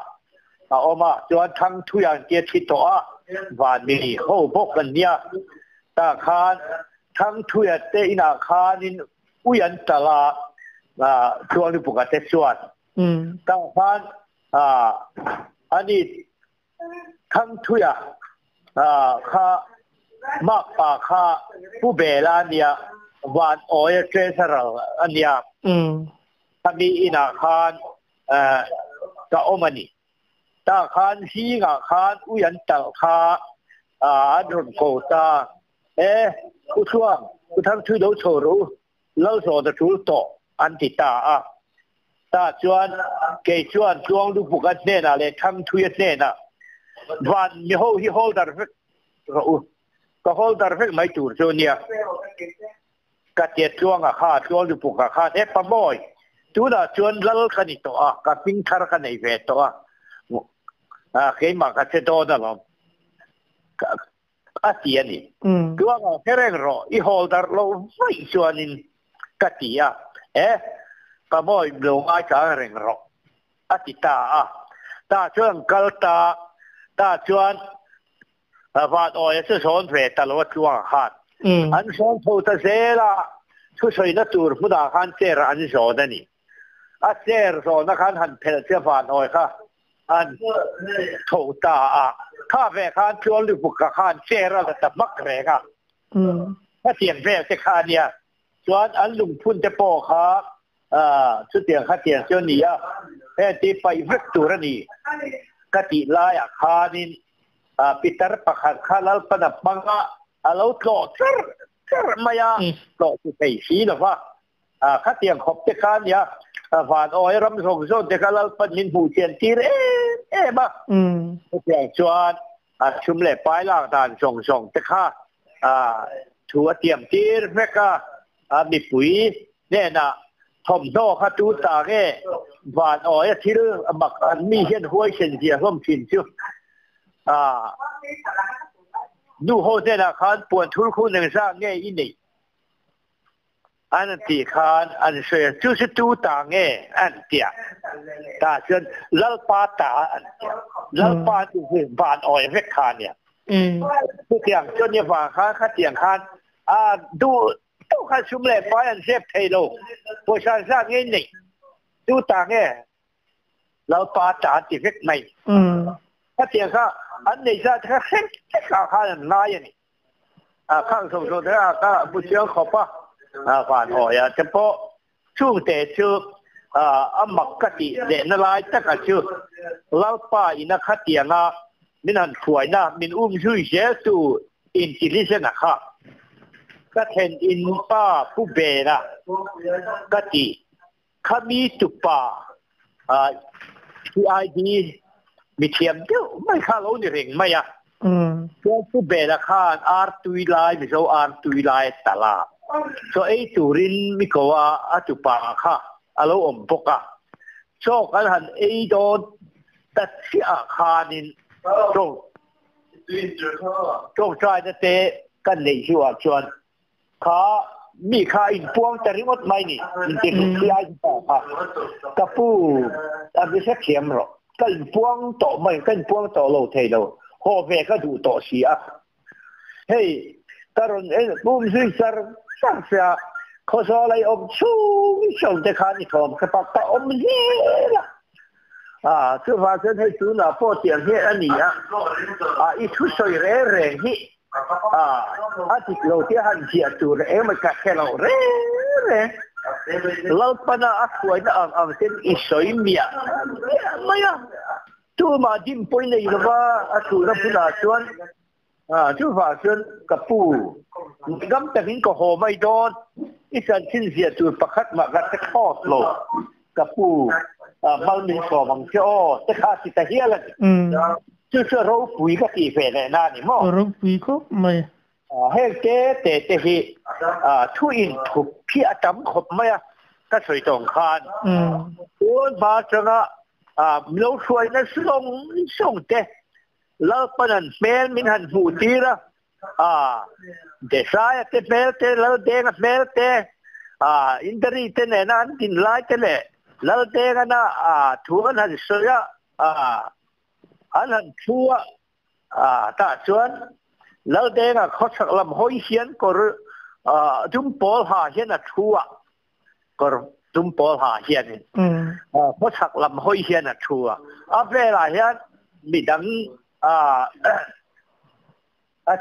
a awm a, chuan Thangthui an tia thi tawh a, vanmi ho bawk an nia. Tah khan Thangthuia te inah khanin ui an talh a, tluang lut buka te chuan tah khan ani Thangthuia kha makpa kha Pu Bela a nia, Van Awia Treasurer a nia. Khami inah khan ka awm a ni. Tah khan zingah khan ui an talh kha an rawn ko ta. E, U Thluang, U Thangthui lo chho rawh u, lal zawh na tul tawh, an ti ta a. Tah chuan kei chuan Tluanglupuka hnenah leh Thangthuia hnenah, Van miho hi hawl dar vek rawh u, ka hawl dar vek mai tur chu nia. Ka tia Tluanga kha, Tluanglupuka khan, E Pamawi, tunah chuan lal ka ni tawh a, ka hming thar ka nei ve tawh a, keimah ka che dawn alawm. A ti a ni. Tluanga hre reng rawh, i hawl darh lo vaih chuanin ka ti a, e, ka mawi lo ngaithla reng rawh, a ti ta a. Tah chuan an kal ta, tah chuan van awia chu zawn ve ta lo a Tluanga khan. An zawn tho ta zel a, thusawina tur hmunah khan chair an zawn a ni. A chair zawhna khan han phelh che van awi kha an tho ta a, kha ve khan Tluang Lubuka khan chair a la ta hmak reng a, khatiang vel te kha a nia. Chuan an lungphun te pawh kha chutiang khatiang chu a ni a, heng ti paih vek tur a ni ka tih laiah khanin pitar pakhat kha Lalpana hmanga a lo tlawh char char mai a, tlawh chu thei si lo va. Khatiang khawp te kha nia, van awi ram zawng zawng te kha Lalpan min hmuh chian tir em em a. Chutiang chuan a chhum leh pai lak dan zawng zawng te kha thu a tiam tir vek a, mipui hnenah thawmhnaw kha tu ta nge van awi a thil mak an mi hian huaisen zia hlawm thin chu nu ho hnenah khan puan thur khu nengzah nge i neih? An tih khan an sawi a, Chu chu tu ta nge? An ti a. Tah chuan Lalpa ta an ti a. Lalpa chu hi van awi vek kha a nia. Chutiang chuan i vang khan khatiang khan a duh duh khan sum leh pai an zep thei lo. Pawisa zat ngei neih tu ta nge? Lalpa ta an ti vek mai. Khatiang kha an neih zat kha hrem vekah khan an ngai a ni. A khang zawng zawng te a ka bu chiang khawp a, a van hawi a te pawh chungte chu a mak ka tih lehna lai taka chu Lalpa ina khatianga min han hruaina min um zui zel tu intelligent a kha ka thlen in pa pu Bena ka ti khami tupa CID mithiam deuh mai kha lo ni reng mai a. Chuan Pu Bela khan ar tui lai, Mizo ar tui lai a talh a. Chaw ei turin mi ko a, a tupa kha a lo awm bawk a. Chaw kan han ei dawn ta chiah ah khanin tawngtaina te kan neih hnuah chuan Kha mi kha a inpuang ta ringawt mai ni, inti lai ta kha. Ka pu, a mi hrethiam rawh. Ka inpuang tawh mai, ka inpuang tawh lo thei lo. Haw ve ka duh tawh si a. Hei, ka rawn en pum zui char char che a, khawzawl a i awm chhung chhung te khan i thawm kha pak ka awm zel a. A, chuvang chuan hei tunah pawh tiang hi a ni a, a i thusawi reng reng hi A, a dik lo tia han ziah tur eng emaw ka hre lo reng reng. Lalpana a hruaina ang ang ten i sawi miah miah mai a, tumah dim pawh i nei lo va, a chhuna bulah chuan a, chuvang chuan ka pu, ngam takin ka haw mai dawn, i chanchin ziah tur pakhat mah ka hre thlawt lo, ka pu, hmal min sawm ang che aw, te kha ti ta hial a ni. Chu chu ropui ka tih ve leh na a ni maw? Ropui khawp mai. Heng te te te hi thu in thup hi a tam khawp mai a, ka sawi tawng khan. Tun hma atanga lo hruaina zawng zawng te Lalpan an hmel min han hmuh tir a, Desai-a te hmel te, Laldenga hmel te, Indari te nena an din lai te leh Laldenga-na thu an han sawi a, An han thu a, tah chuan Laldenga khawchhak lam hawi hian kawr dumpawl ha hian a thu a, kawr dumpawl ha hianin khawchhak lam hawi hian a thu a, a velah hian midang a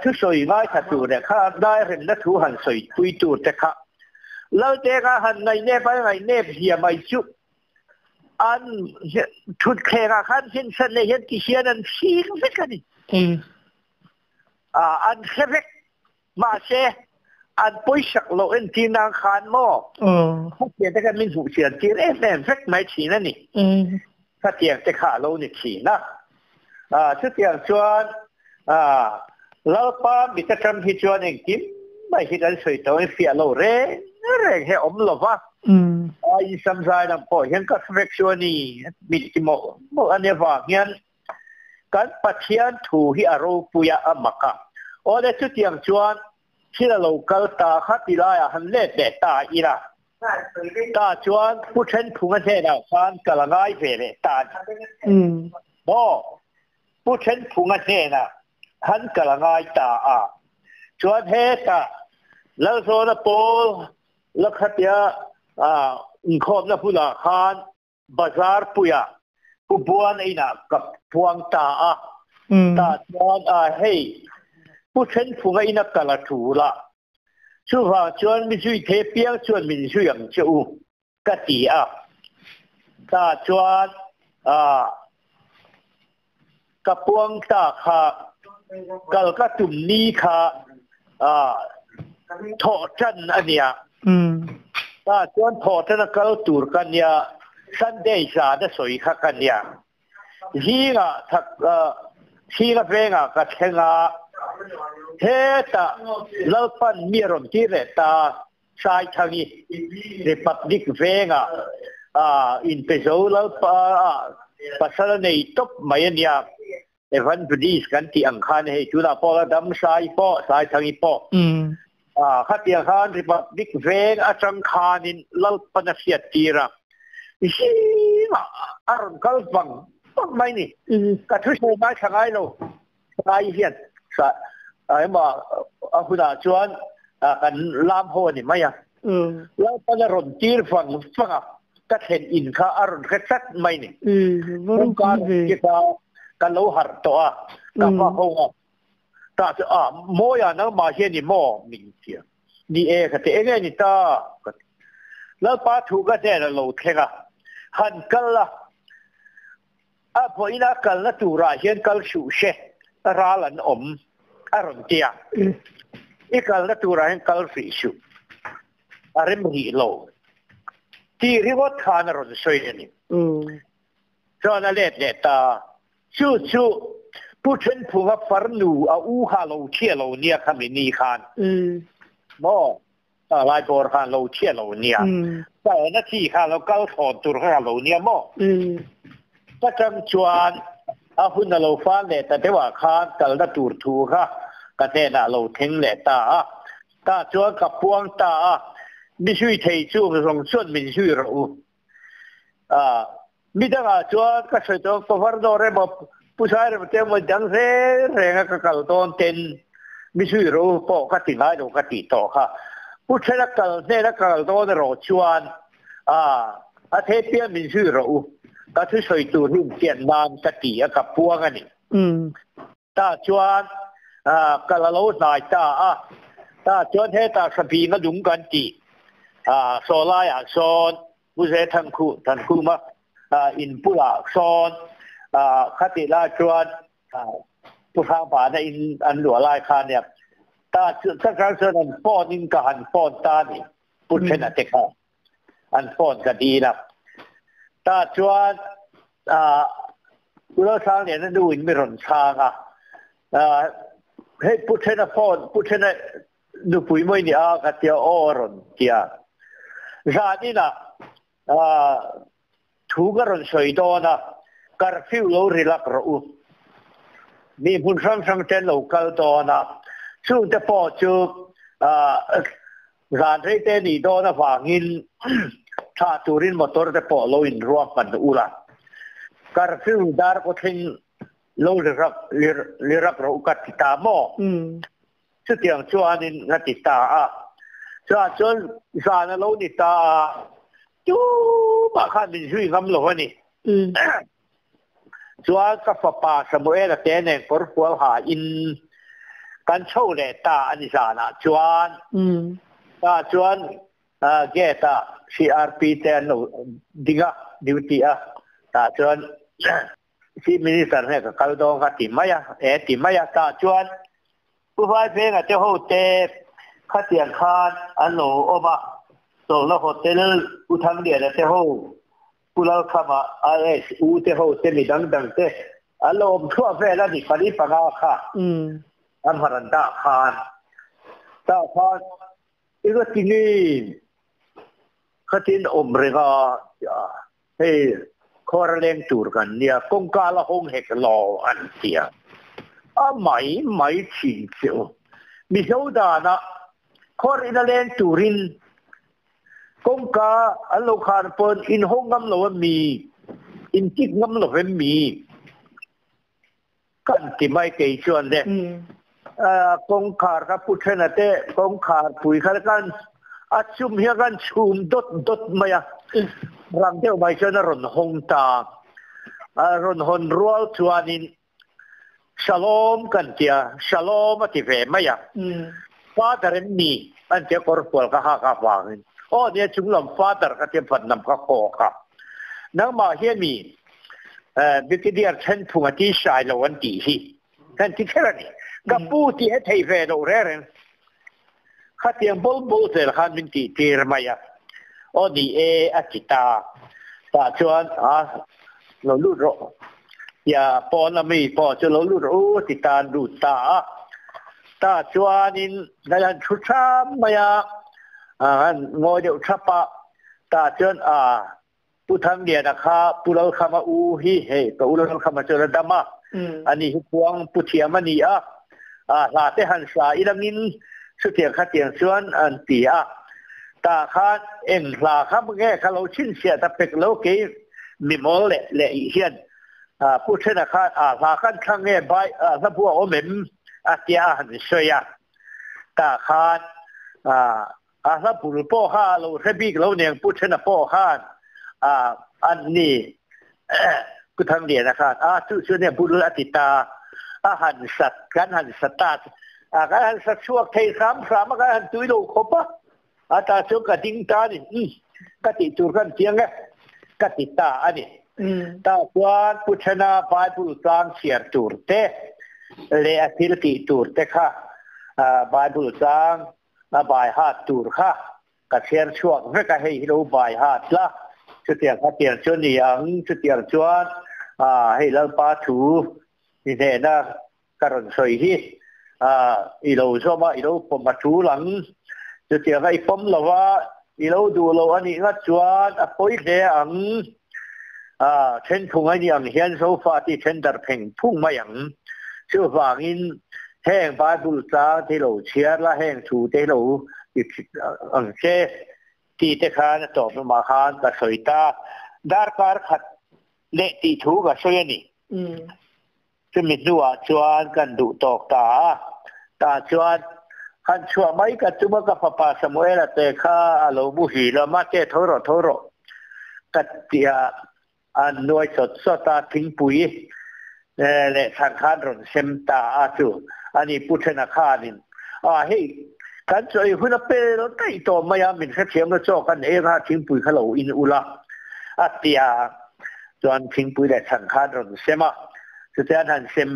thusawi ngaithla tur leh kha dairemna thu han sawi pui tur te kha Laldenga han ngaihnep a ngaihnep zia mai chu An thutthlengah khan hlinsan leh hian ti hian an fing vek a ni. An hre vek. Mahse, an pawisak loh entir nan khan maw? Khatiang te khan min hmuh chian tir em em vek mai thin a ni. Khatiang te kha a lo ni thin a. Chutiang chuan Lalpa mit atang hi chuan engkim mai hi kan sawi tawh in fiah lo reng reng hi a awm lo va. In samzai lam pawh hian ka hre vek chu a ni mit ti mawlh mawlh a nia vang hian kan Pathian thu hi a ropui a, a mak a. Awle chutiang chuan thil a lo kal ta kha ti laiah han let leh ta ila. Ta chuan Pu Thenphunga hnenah khan kal a ngai ve leh ta a ni. Maw? Pu Thenphunga hnenah han kal a ngai ta a. Chuan hetah Lalzawna pawl la khatia inkhawmna hunah khan Bazar puia Pu Buan inah ka puang ta a. Tah chuan hei Pu Thenphunga ina kal a tul a. Chuvang chuan mi zui thei piang chuan min zui ang che u, ka ti a. Tah chuan ka puang ta kha kal ka tum ni kha thawh tan a nia. Tah chuan thawh tan a kal tur ka nia, Sunday zan a sawi kha ka nia. Zingah thak Singa vengah ka thleng a, hetah Lalpan mi a rawn tir leh ta, Saithangi Republic vengah inpe zo Lalpa pasal a nei tawp mai a nia, Evangelist kan tih ang khan hei tunah pawh la dam Sai pawh Saithangi pawh khatiang khan Republic veng atang khanin Lalpan a hriat tir a, zingah a rawn kal vang vang mai ni. Ka thusawi ngaithla ngai lo Sai hian emaw a hunah chuan kan lam ho a ni mai a. Lalpan a rawn tir vang vang a, ka thlen in kha a rawn hre tlat mai ni. Kawngka rawn kik a, ka lo harh tawh a, ka va ho a. Tah chu a, Mawia nangmah hian i maw? min ti a. Ni e ka ti, enge ni ta? ka ti. Lalpa thu ka hnen a lo thleng a, han kal a, a vawiina kalna turah hian kal suh se, ral an awm a rawn ti a. I kalna turah hian kal hrih suh, a rem rih lo tih ringawt khan a rawn sawi a ni. Chuan a let leh ta, chu chu Pu Thenphunga farnu a u kha lo chhia lo nia khami ni khan maw? Lai bawr khan lo chhia lo nia. Kalna chi kha lo kal thlawn tur kha lo nia maw? Ka chang chuan a hun a lo fal leh ta deuhah khan kalna tur thu kha ka hnenah lo thleng leh ta a. Tah chuan ka puang ta a, mi zui thei chu zawng chuan min zui rawh u. Mi dangah chuan ka sawi tawh ka var dawr emaw Pu Sairem te emaw dang reng reng a ka kal dawn ten mi zui ro pawh ka ti ngai lo ka tih tawh kha. Pu Thena kal hnena ka kal dawn erawh chuan a thei piang min zui rawh u, ka thusawi tur hi infian nan ka ti a ka puang a ni. Tah chuan kal a lo hnai ta a, tah chuan hetah Hrabing a lung kan tih saw laiah sawn Pu Ze Thankhu Thankhuma in bulah sawn khatih lai chuan Pu Hrangpana in an luah lai kha nia. Tah chuan chuan an phone in ka han phone ta a ni, Pu Thena te kha an phone ka dil a. Tah chuan Pu Lalsangliana nu in mi rawn chhang a, hei Pu Thena phone, Pu Thena nupui mawi ni a ka tia aw a rawn ti a. Zan inah thu ka rawn sawi dawn a, curfew lo ri lak rawh u. Mi hmun hrang hrang te an lo kal dawn a, chungte pawh chu zan rei te nih dawn avangin thlah turin motor te pawh lo inruak hman u la. Curfew dar kaw thleng lo ri rak rawh u ka ti ta maw? Chutiang chuanin ka ti ta a. Chutah chuan zan a lo ni ta a, tumah khan min zui ngam lo a ni. Chuan ka fapa Samuela te nen kawr fual ha in kan chho leh ta a ni zanah chuan. Tah chuan gate ah CRP te an lo ding a, duty a. Tah chuan Chief Minister hne ka kal dawn ka ti mai a, e ti mai a. Tah chuan. Pu Vaivenga te ho te khatiang khan an lo awm a, Chawlhna Hotel Pu Thangliana te ho, Pu Lalkhama IS U te ho te mi dang dang te an lo awm thluah vel a ni pali panga kha an han dah khan tah khan eng a ti nge khatin awm reng a hei khuar leng tur kan nia kawngka la hawng hek lo an ti a a mai mai thin che u Mizo dana khuar ina leng turin Kawngka an lo khar pawn in hawng ngam lo a mi? In kik ngam lo em mi? Kan ti mai kei chuan le. Kawngkhar kha pu thena te kawngkhar pui kha kan a chum hian kan chhum dawt dawt mai a. Rang deuh mai chuan a rawn hawng ta. A rawn hawn rual chuanin Shalom kan ti a, Shalom a ti ve mai a. Father em ni an tia kawr fual ka hak avangin aw nia chunglam Father ka tia vanlam ka kawk a. Nangmah hian mi Brigadier Thenphung a ti hrai lo an tih hi kan ti kher a ni. Ka pu tih he thei ve loh reng reng. Khatiang bul bul zel khan min tih tir mai a. Aw ni e a ti ta. Tah chuan a lo lut rawh. Tia pawn a mi pawh chu lo lut rawh u a ti ta an lut ta a. Tah chuanin kan han thu tham mai a, an ngawi deuh thap a. Tah chuan a Pu Thangliana kha Pu Lalkhama u hi hei ka u Lalkhama chuan a dam a, ani hi khuang pu thiam a ni a, hla te han sa ilangin chutiang khatiang chuan an ti a, tah khan eng hla kha nge ka lo chhinchhiah ta pek lo kei mi mawl leh leh ih hian Pu Thena khan a hla kan thlang nge bai hla bu a awm em a tia a han sawi a, tah khan A hla bul pawh kha a lo hre bik lo neng Pu Thena pawh khan a an ni Pu Thangliana khan a chu chu nia bul a ti ta a han sat kan han sa ta a kan han sa chhuak thei hram hram a kan han tui lo khawp a a ta chuan ka ding ta a ni umm ka tih tur kan chiang e ka ti ta a ni ta chuan Pu Thena Bible tlang chhiar tur te leh a thil tih tur te kha Bible tlang A bai hat tur kha ka chhiar chhuak vek a, hei hi lo bai hat la, chutiang kha tiang chu a ni ang, chutiang chuan hei Lalpa thu i hnehna ka rawn sawi hi i lo zawm a, i lo pawm a tul ang, chutiang a i pawm lo a, i lo duh lo a nih ngat chuan a pawi hle ang, Thenphung a nih ang hian Zofa tih then darh pheng phung mai ang. Chuvangin heng Bible tlang te lo chhiar la, heng thu te lo ti ang che tih te khan a tawp lamah khan ka sawi ta. Darkar khat leh tih thu ka sawi a ni. Chumi hnuah chuan kan duh tawk ta a, tah chuan han chhuah mai ka tum a, ka fapa Samuela te kha a lo muhil a, Mate tho rawh tho rawh ka ti a, an nuai sawt sawt a, thingpui leh thlan khan rawn sem ta a chu a ni Pu Thena khanin a hei kan chaw ei hun a pel daih tawh mai a, min hrethiam lo chaw kan ei anga thingpui kha lo in ula a ti a. Chuan thingpui leh chhan khan rawn sem a, chutiang han sem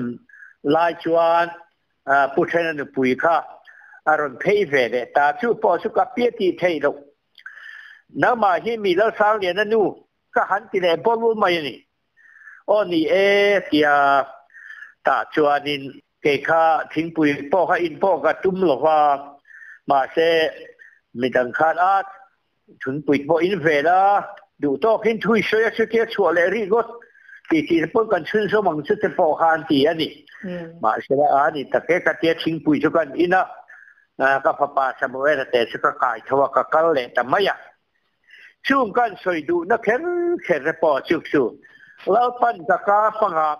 lai chuan Pu Thena nupui kha a rawn phei ve leh ta, chu pawh chu ka pia tih theih loh. Nangmah hi mi Lalsangliana nu ka han ti leh bawlh mai a ni. Aw ni e tia tah chuanin kei kha thingpui pawh kha in pawh ka tum lo va, mahse midang khan a Thunpui pawh in vel a, duh tawkin thui sawi a chutia chhuah leh rih ngawt tih tih te pawn kan chhunzawm ang chu te pawh kha an ti a ni. Mahsela a ni tak e, ka tia thingpui chu kan in a, ka fapa Samuela te chu ka kai tho a, ka kal leh ta mai a. Chung kan sawi duhna kher kher te pawh chu chu Lalpan ka ka hmangah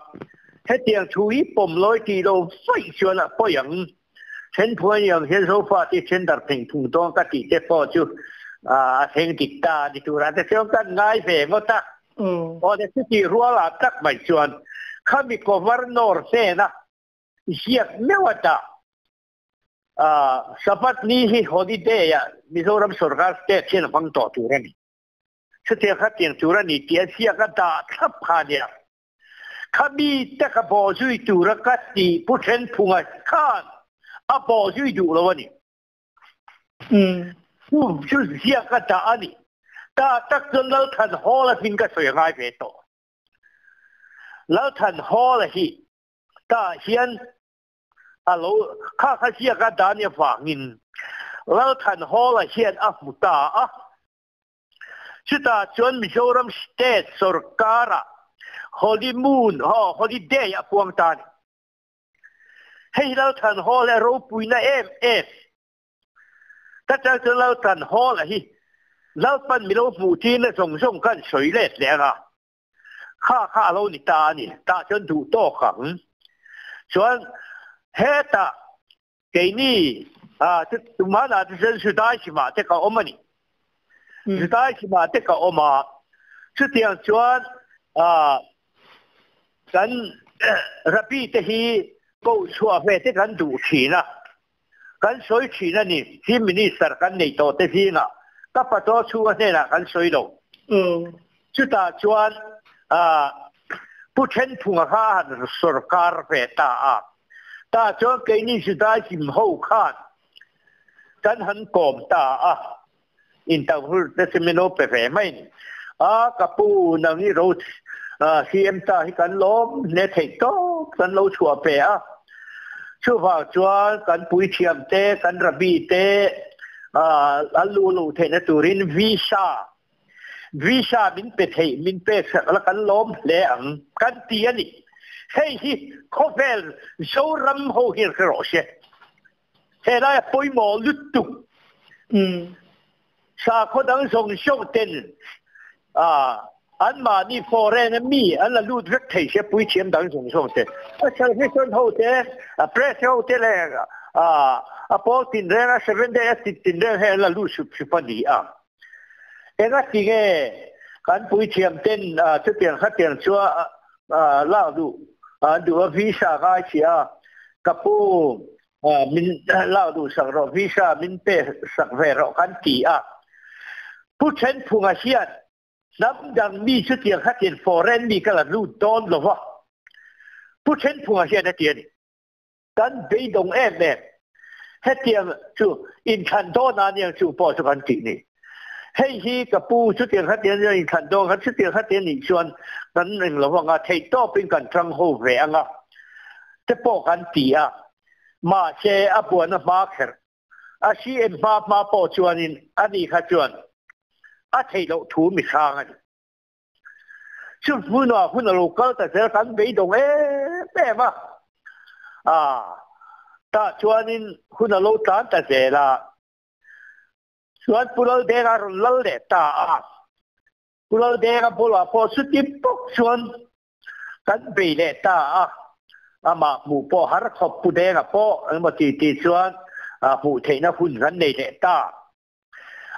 hetiang thu hi pawm lawi tih lo vaih chuan a pawi ang. Then phuai ni ang hian Zofa tih then dar pheng phung dawn ka tih te pawh chu a thleng dik ta ni turah te chuan kan ngai ve ngawt a. Aw le chutih rualah tak mai chuan khami Governor hnena ziak meuh a dah Sabbath ni hi holiday ah Mizoram sorkar state hian a hmang tawh tur a ni. Chutiang kha tiang tur a ni tih a ziak a dah thlap kha a nia. Kha mi te ka bawh zui tura ka tih Pu Thenphunga khan A bawh zui duh lo a ni. Chu chu ziak a dah a ni. Tah tak chuan Lalthanhawla hming ka sawi a ngai ve tawh. Lalthanhawla hi tah hian a lo kha kha ziak a dah ni avangin Lalthanhawla hian a hmu ta a. Chutah chuan Mizoram State sorkara Holy Moon, Holiday a puang ta a ni. Hei Lalthanhawla a ropuina em em. Ka chang chu Lalthanhawla hi Lalpan milo hmuh tirna zawng zawng kan sawi let leh anga kha kha a lo ni ta a ni. Tah chuan duh tawk ang. Chuan hetah keini tumahna te chuan Judaism-ah te ka awm a ni. Judaism-ah te ka awm a, chutiang chuan kan Rabbi te hi koh chhuah ve te kan duh thin a, kan sawi thin a ni. Chief Minister kan nei tawh te zingah ka pato chhunga hnenah kan sawi lo. Chutah chuan Pu Thenphunga kha a han sorkar ve ta a, tah chuan keini Judaism ho khan kan han kawm ta a, interview te chu min lo pe ve mai ni. A, ka pu nang i ro CM ta hi kan lawm hle theih tawp kan lo chhuah pe a, chuvang chuan kan puithiam te, kan rabbi te an luh loh theihna turin visa Visa min pe theih, min pek sak la kan lawm hle ang kan ti a ni. Hei hi khawvel Zoram ho hian hre rawh se. He laia pawimawh lutuk sakhaw dang zawng zawng ten anmahni foreign a mi an la lut vek thei se puithiam dang zawng zawng te. A salvation ho te, a press ho te leh a pawl tinreng a seven day a tinreng hi an la lut sup sup a ni a. Enga ti nge kan puithiam ten chutiang khatiang chu lak duh an duh a visa ngai si a, ka pu min lak duh sak rawh visa min pe sak ve rawh kan ti a. Pu Thenphunga hian hnam dang mi chutiang khatiang foreign mi ka la lut dawn lo va, Pu Thenphunga hian a ti a ni. Kan beidawng em em. Hetiang chu inthlan dawn a aniang chu pawh chu kan tih ni. Hei hi ka pu chutiang khatiang chuan inthlan dawn kha chutiang khatiang nih chuan kan eng lo anga theih tawpin kan tang ho ve anga te pawh kan ti a. Mahse a buana hma kher a CM hma hma pawh chuanin ani kha chuan a theih loh thu mi hrang a ni. Chu hmunah hun a lo kal ta zel kan beidawng em em a, ah tah chuanin hun a lo tlan ta zel a, chuan Pu Laldenga a rawn lal leh ta a, Pu Laldenga bulah pawh chuti bawk chuan kan bei leh ta a, amah hmuh pawh har khawp Pu Denga pawh engemaw ti ti chuan hmuh theihna hun kan nei leh ta.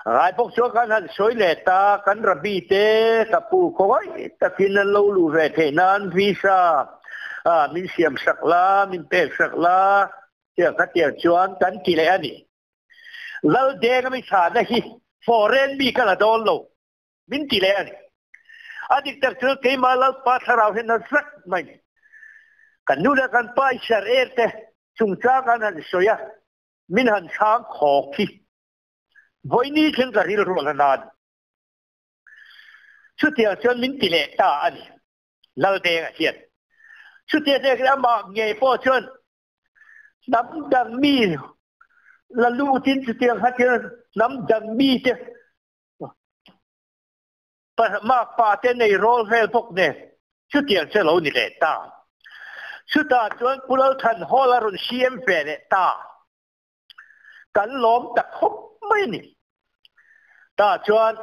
Rai bawk chuan kan han sawi leh ta, kan rabbi te ka pu khawngaih takin an lo luh ve theih nan visa min siam sak la, min pek sak la tiang kha tiang chuan kan ti leh a ni. Laldeng a mi chhahna hi foreign mi ka la dawn lo min ti leh a ni. A dik tak chu keimah Lalpa thlarau hian a zak mai. Kan nu leh kan pa Israel te chungchang an han sawi a, Min han chhang khawk hi vawiini thleng ka rilru a la na a ni. Chutiang chuan min ti leh ta a ni, Laldenga hian. Chutiang hlek hi amah ngei pawh chuan hnam dang mi la lutin chutiang kha thil hnam dang mite Makpa te nei rawl vel bawk nen chutiang chu a lo ni leh ta. Chutah chuan Pu Lalthanhawl a rawn CM ve leh ta. Kan lawm ta khawp mai a ni. Tah chuan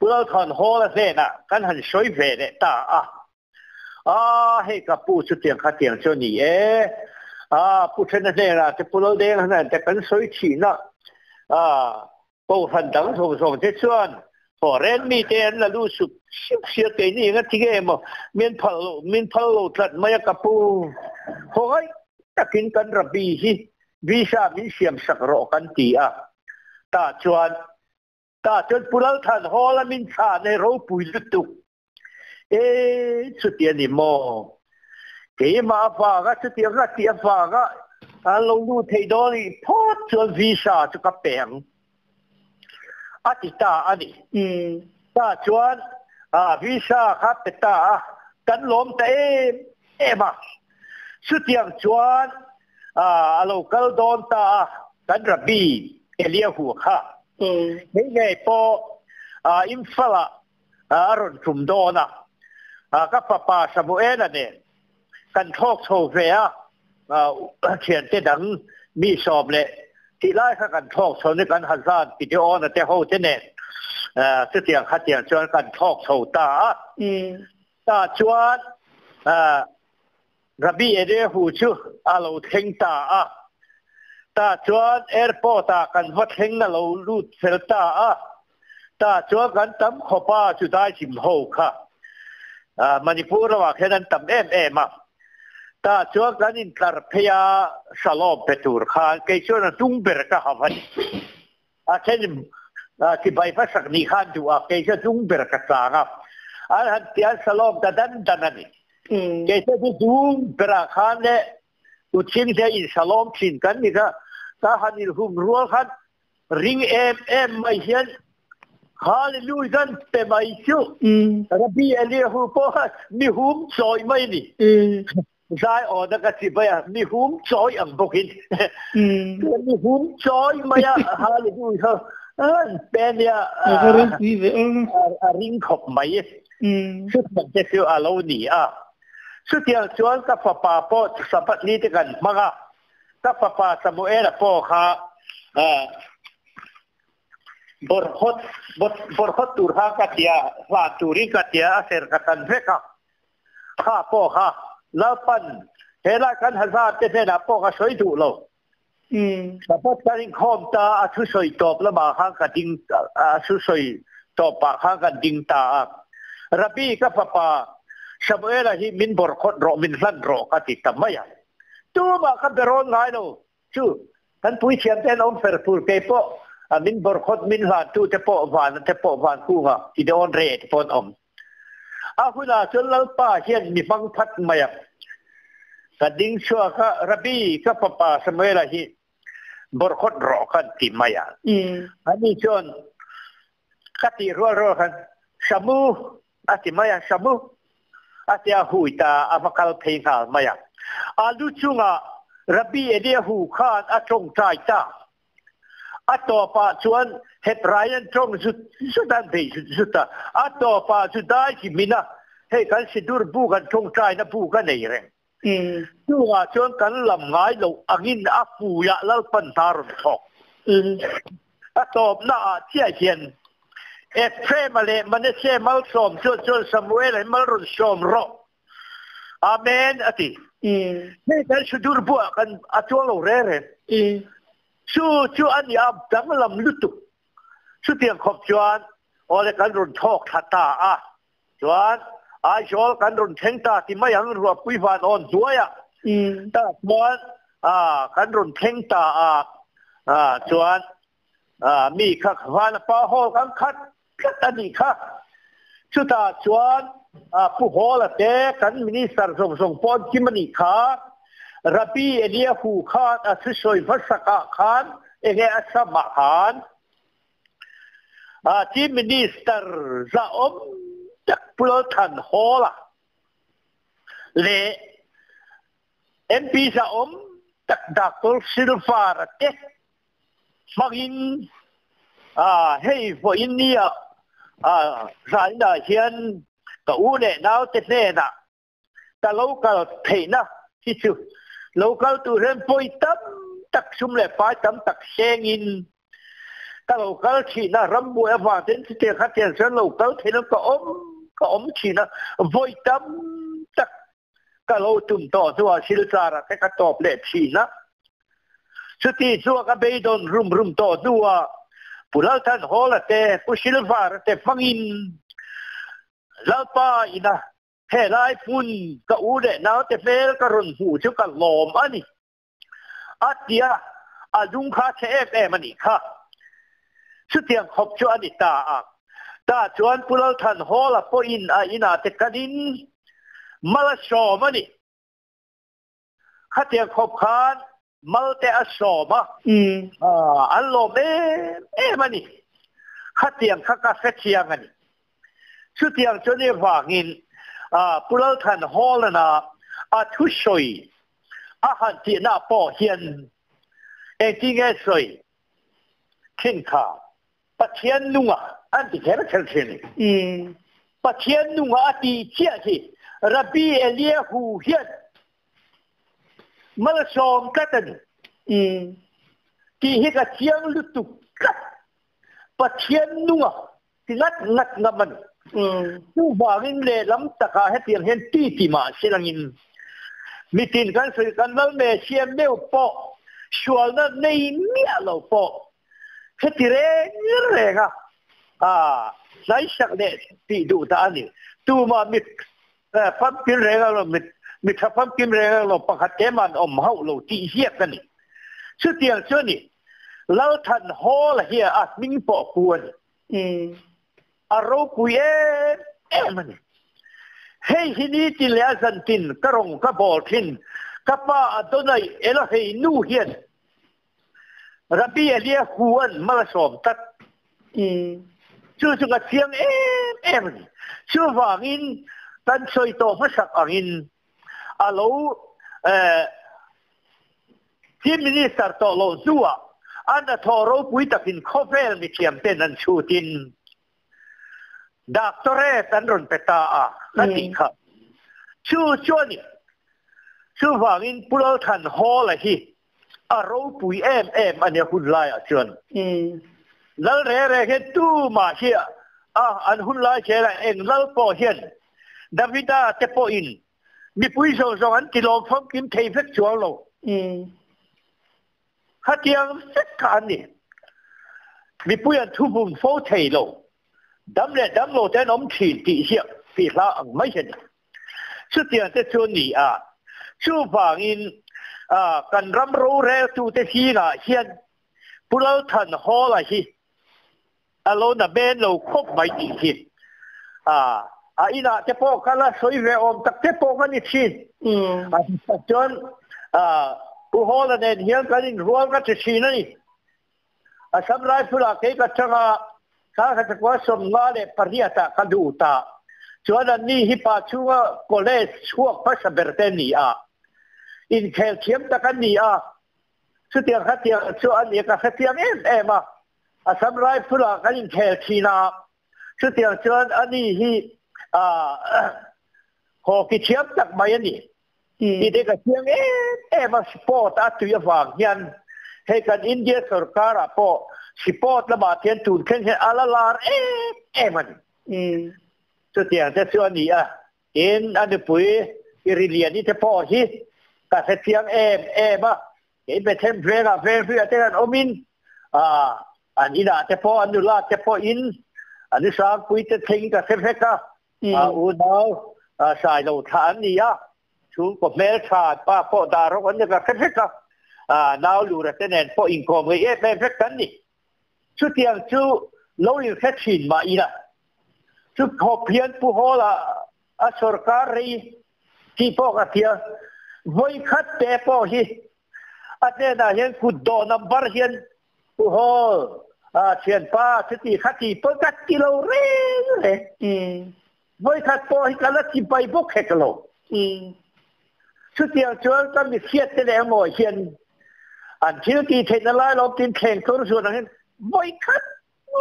Pu Lalthanhawl a hnenah kan han sawi ve leh ta a. A, hei ka pu chutiang khatiang chu a ni e. A, Pu Thena hnenah te Pu Laldenga hnenah te kan sawi thin a. A, Kohhran dang zawng zawng te chuan foreign mite an la lut sup sup sia keini eng a ti nge maw min phal lo min phal lo tlat mai a ka pu khawngaih takin kan rabbi hi visa min siam sak rawh kan ti a tah chuan tah chuan Pu Lalthanhawla min chhan e ropui lutuk e chuti a ni maw keimah avanga chutiang a tih avanga. An lo lut thei dawn i phawt chuan visa chu ka pe ang a ti ta a ni. Ta chuan visa kha pe ta a, kan lawm ta em em a. Chutiang chuan a lo kal dawn ta a, kan Rabbi Eliahu kha hei ngei pawh Imphal-ah a rawn tum dawn a, ka fapa Samuela nen kan thlawk chho ve a, thiante dang mi sawm leh tih lai kha kan thlawk chho ni kan Hazan Gideon-a te ho te nen chutiang khatiang chuan kan thlawk chho ta a. Tah chuan Rabbi Eliahu chu a lo thleng ta a. Tah chuan airport ah kan va thleng a lo lut fel ta a. Tah chuan kan tam khawp a, chudai chim ho kha Manipur lamah khian an tam em em a. Tah chuan kan intlar phei a, Shalom pe tur khan kei chuan a hnung ber ka ha va ni. A then chibai hmasak nih khan duh a, kei chu a hnung ber ka chang a. An han ti an Shalom ta dan dan a ni. Kei chu a hnung berah khan le u Chhingte in Shalom thin kan ni kha, ka han inhum rual khan Ring em em mai hian Hallelujah kan pe mai chu. Rabbi Eliahu pawh kha mi hum chawi mai a ni. Zai awna ka ti mai a, mi hum chawi ang bawkin. Mi hum chawi mai a Hallelujah kha an pe nia. A ring khawp mai. Chutiang te chu a lo ni a. Chutiang chuan ka fapa pawh Sabbath ni te kan hmang a. Ka fapa Samuela pawh kha bawrhawt bawrhawt tur kha ka tia, hlan turin ka tia, a ser ka tan vek a. Kha pawh kha Lalpan helai kan Hazar te hnenah pawh ka sawi duh lo. Sabbath kan inkhawm ta a thusawi tawp lamah khan ka ding a thusawi tawpah khan kan ding ta a. Rabbi ka fapa Samuela hi min bawrhawt rawh, min hlan rawh ka ti ta mai a. Tumah ka be rawn ngai lo chu kan puithiam te an awm fer fur kei pawh min bawrkhawt min hlan tu te pawh van te pawh van kunga i dawn re te pawh an awm. A hunah chuan Lalpa hian mi hmang phat mai a. Ka ding chhuak a, Rabbi, ka fapa Samuela hi bawrkhawt rawh ka ti mai a. Ani chuan ka tih rual rual khan Samu a ti mai a, Samu a tia hui ta a va kal phei nghal mai a. A lu chungah Rabbi Eliahu khan a tawngtai ta. A tawpah chuan Hebraian tawng zut zut an bei zut zut a. A tawpah Judai chi min a, hei kan Sidur bu kan tawngtaina bu ka nei reng. Chungah chuan kan lam ngai loh angin a hmuiah Lalpan hna rawn thawk. A tawpnaah chiah hian Ephraim-a leh Manasseh malsawm chuan chuan Samuel-a hi mal rawn sawm rawh. Amen a ti. Hei kan Sudur buah kan a chuang lo reng reng. Chu chu a ni a danglam lutuk. Chutiang khawp chuan awle kan rawn thawk thla ta a. Chuan Aizawl kan rawn thleng ta ti mai ang ruahpui van awn hnuaiah tah chuan kan rawn thleng ta a chuan mi kha Vanapa Hall kan khat tlat a nih kha. Chutah chuan Pu Hall-a te kan Minister zawng zawng pawh an kim a nih kha. Rabbi Eliahu khan a thusawi hmasakah khan enge a samah khan Chief Minister zahawm tak Pu Lalthan Hawla leh MP zahawm tak Doctor Silvara te hmangin hei vawiin nia zainah hian ka u leh naute hnenah Ka lo kal theihna hi chu lo kal tur hian pawi tam tak sum leh pai tam tak sengin ka lo kal thin a, rambuai avang ten chutiang kha tiang chuan lo kal theih lo ka awm ka awm thin a, vawi tam tak ka lo tum tawh hnuah silchar ah te ka tawp leh thin a. Chuti chua ka beidawn rum rum tawh hnuah Pu Lalthanhawla te, Pu Silvara te hmangin Lalpa ina Helai hmun ka u leh naute hmel ka rawn hmuh chu ka lawm a ni. A ti a, a lung kha a chhe em em a nih kha. Chutiang khawp chu a ni ta a. Tah chuan Pu Lalthan Hall-a pawhin a inah te kalin mal a sawm a ni. Khatiang khawp khan. Mal te a sawm a, an lawm em em a ni. Khatiang kha ka hrethiang a ni. Chutiang chu ni vangin Pu Lalthan Hawlana a thusawi a han tihna pawh hian engtinge sawi thin kha Pathian nunga an ti kher kher thin a ni. Pathian nunga a tih chiah hi Rabbi Eliahu hian Malsawm tlat a ni. Tih hi ka chiang lutuk tlat. Pathian nunga ti ngat ngat ngam a ni. Chuvangin lehlam takah hetiang hian ti ti mah se langin mitin kan sawi kan lal Messiah meuh pawh sualna nei miah lo pawh heti reng reng a hnaisak leh tih duh ta a ni. Tumah mi Famkim reng ang lo, mi tha famkim reng ang lo pakhat te man awm hauh lo tih hiak a ni. Chutiang chu a ni, Lalthan Hall hi a hming pawh pu a ni. A ropui em em a ni. Hei hi ni tin leh a zan tin ka rawng ka bawl thin, ka pa Adonai Elohei nu hian Rabbi Eliahu-a'n mal a sawm tlat. Chu chu ka chiang em em a ni. Chuvangin kan sawi tawh hmasak angin a lo Chief Minister tawh loh hnuah a hnathawh ropui takin khawvel mithiamten an chhutin Doctorate an rawn pe ta a, ka tih kha. Chu chu a ni. Chuvangin Pu Lalthan Hawla hi a ropui em em a nia hun laiah chuan. Lal reng reng hian tumah hi a an hun lai zela eng lal pawh hian Davida te pawhin mipui zawng zawng an tilawm famkim thei vek chuang lo. Khatiang vek kha an ni. Mipui an thubum fo thei lo. Dam leh dam lo te an awm thin tih hiah tih hla ang mai hi a ni. Chutiang te chu a ni a, chuvangin kan ram roreltute zingah hian Pu Lalthan Hawla hi a lo na ben lo khawp mai tih hi a inah te pawh ka la sawi ve awm tak te pawh ka ni thin. Chuan Pu Hawla nen hian kan inrual ka ti thin a ni. Assam Rifle ah kei ka chang a, thla khat chakua 58 ah ka lut a, chuan anni hi pa chhunga college chhuak hmasa ber te an ni a, inkhel thiam tak an ni a, chutiang khatiang chu a ni ka hrechiang em em a, Assam Rifle ah kan inkhel thin a, chutiang chuan ani hi hockey thiam tak mai a ni. Tih te ka chiang em em a, sport a tui avang hian hei kan India sorkar ah pawh sport lamah hian tun thleng hian a la lar em em a ni. Chutiang te chu a ni a, tin a nupui Iriliani te pawh hi ka hre chiang em em a, kei Bethlehem vengah veng hluiah te kan awmin an inah te pawh an nula te pawhin an Sangpui te thleng ka hre vek a, Unau Sailo thlah an ni a, chhungkaw hmeltha pa pawh dah rawk an ni ka hre vek a, nau lura te nen pawh inkawm ngei em em vek kan ni. Chutiang chu lo inhre thin mah ila, chu khawp hian Pu Hawla a sorkar rei tih pawh ka hria, vawikhat te pawh hi a hnenah hian kutdawh number hian Pu Hawl, a thianpa chuti kha ti pawn ka ti lo reng reng. Vawikhat pawh hi ka la ti pai bawk hek lo. Chutiang chuan ka mihriat te leh emaw hian an thil tih theihna lai lawm tin thleng tur zuan ang hian vawikhat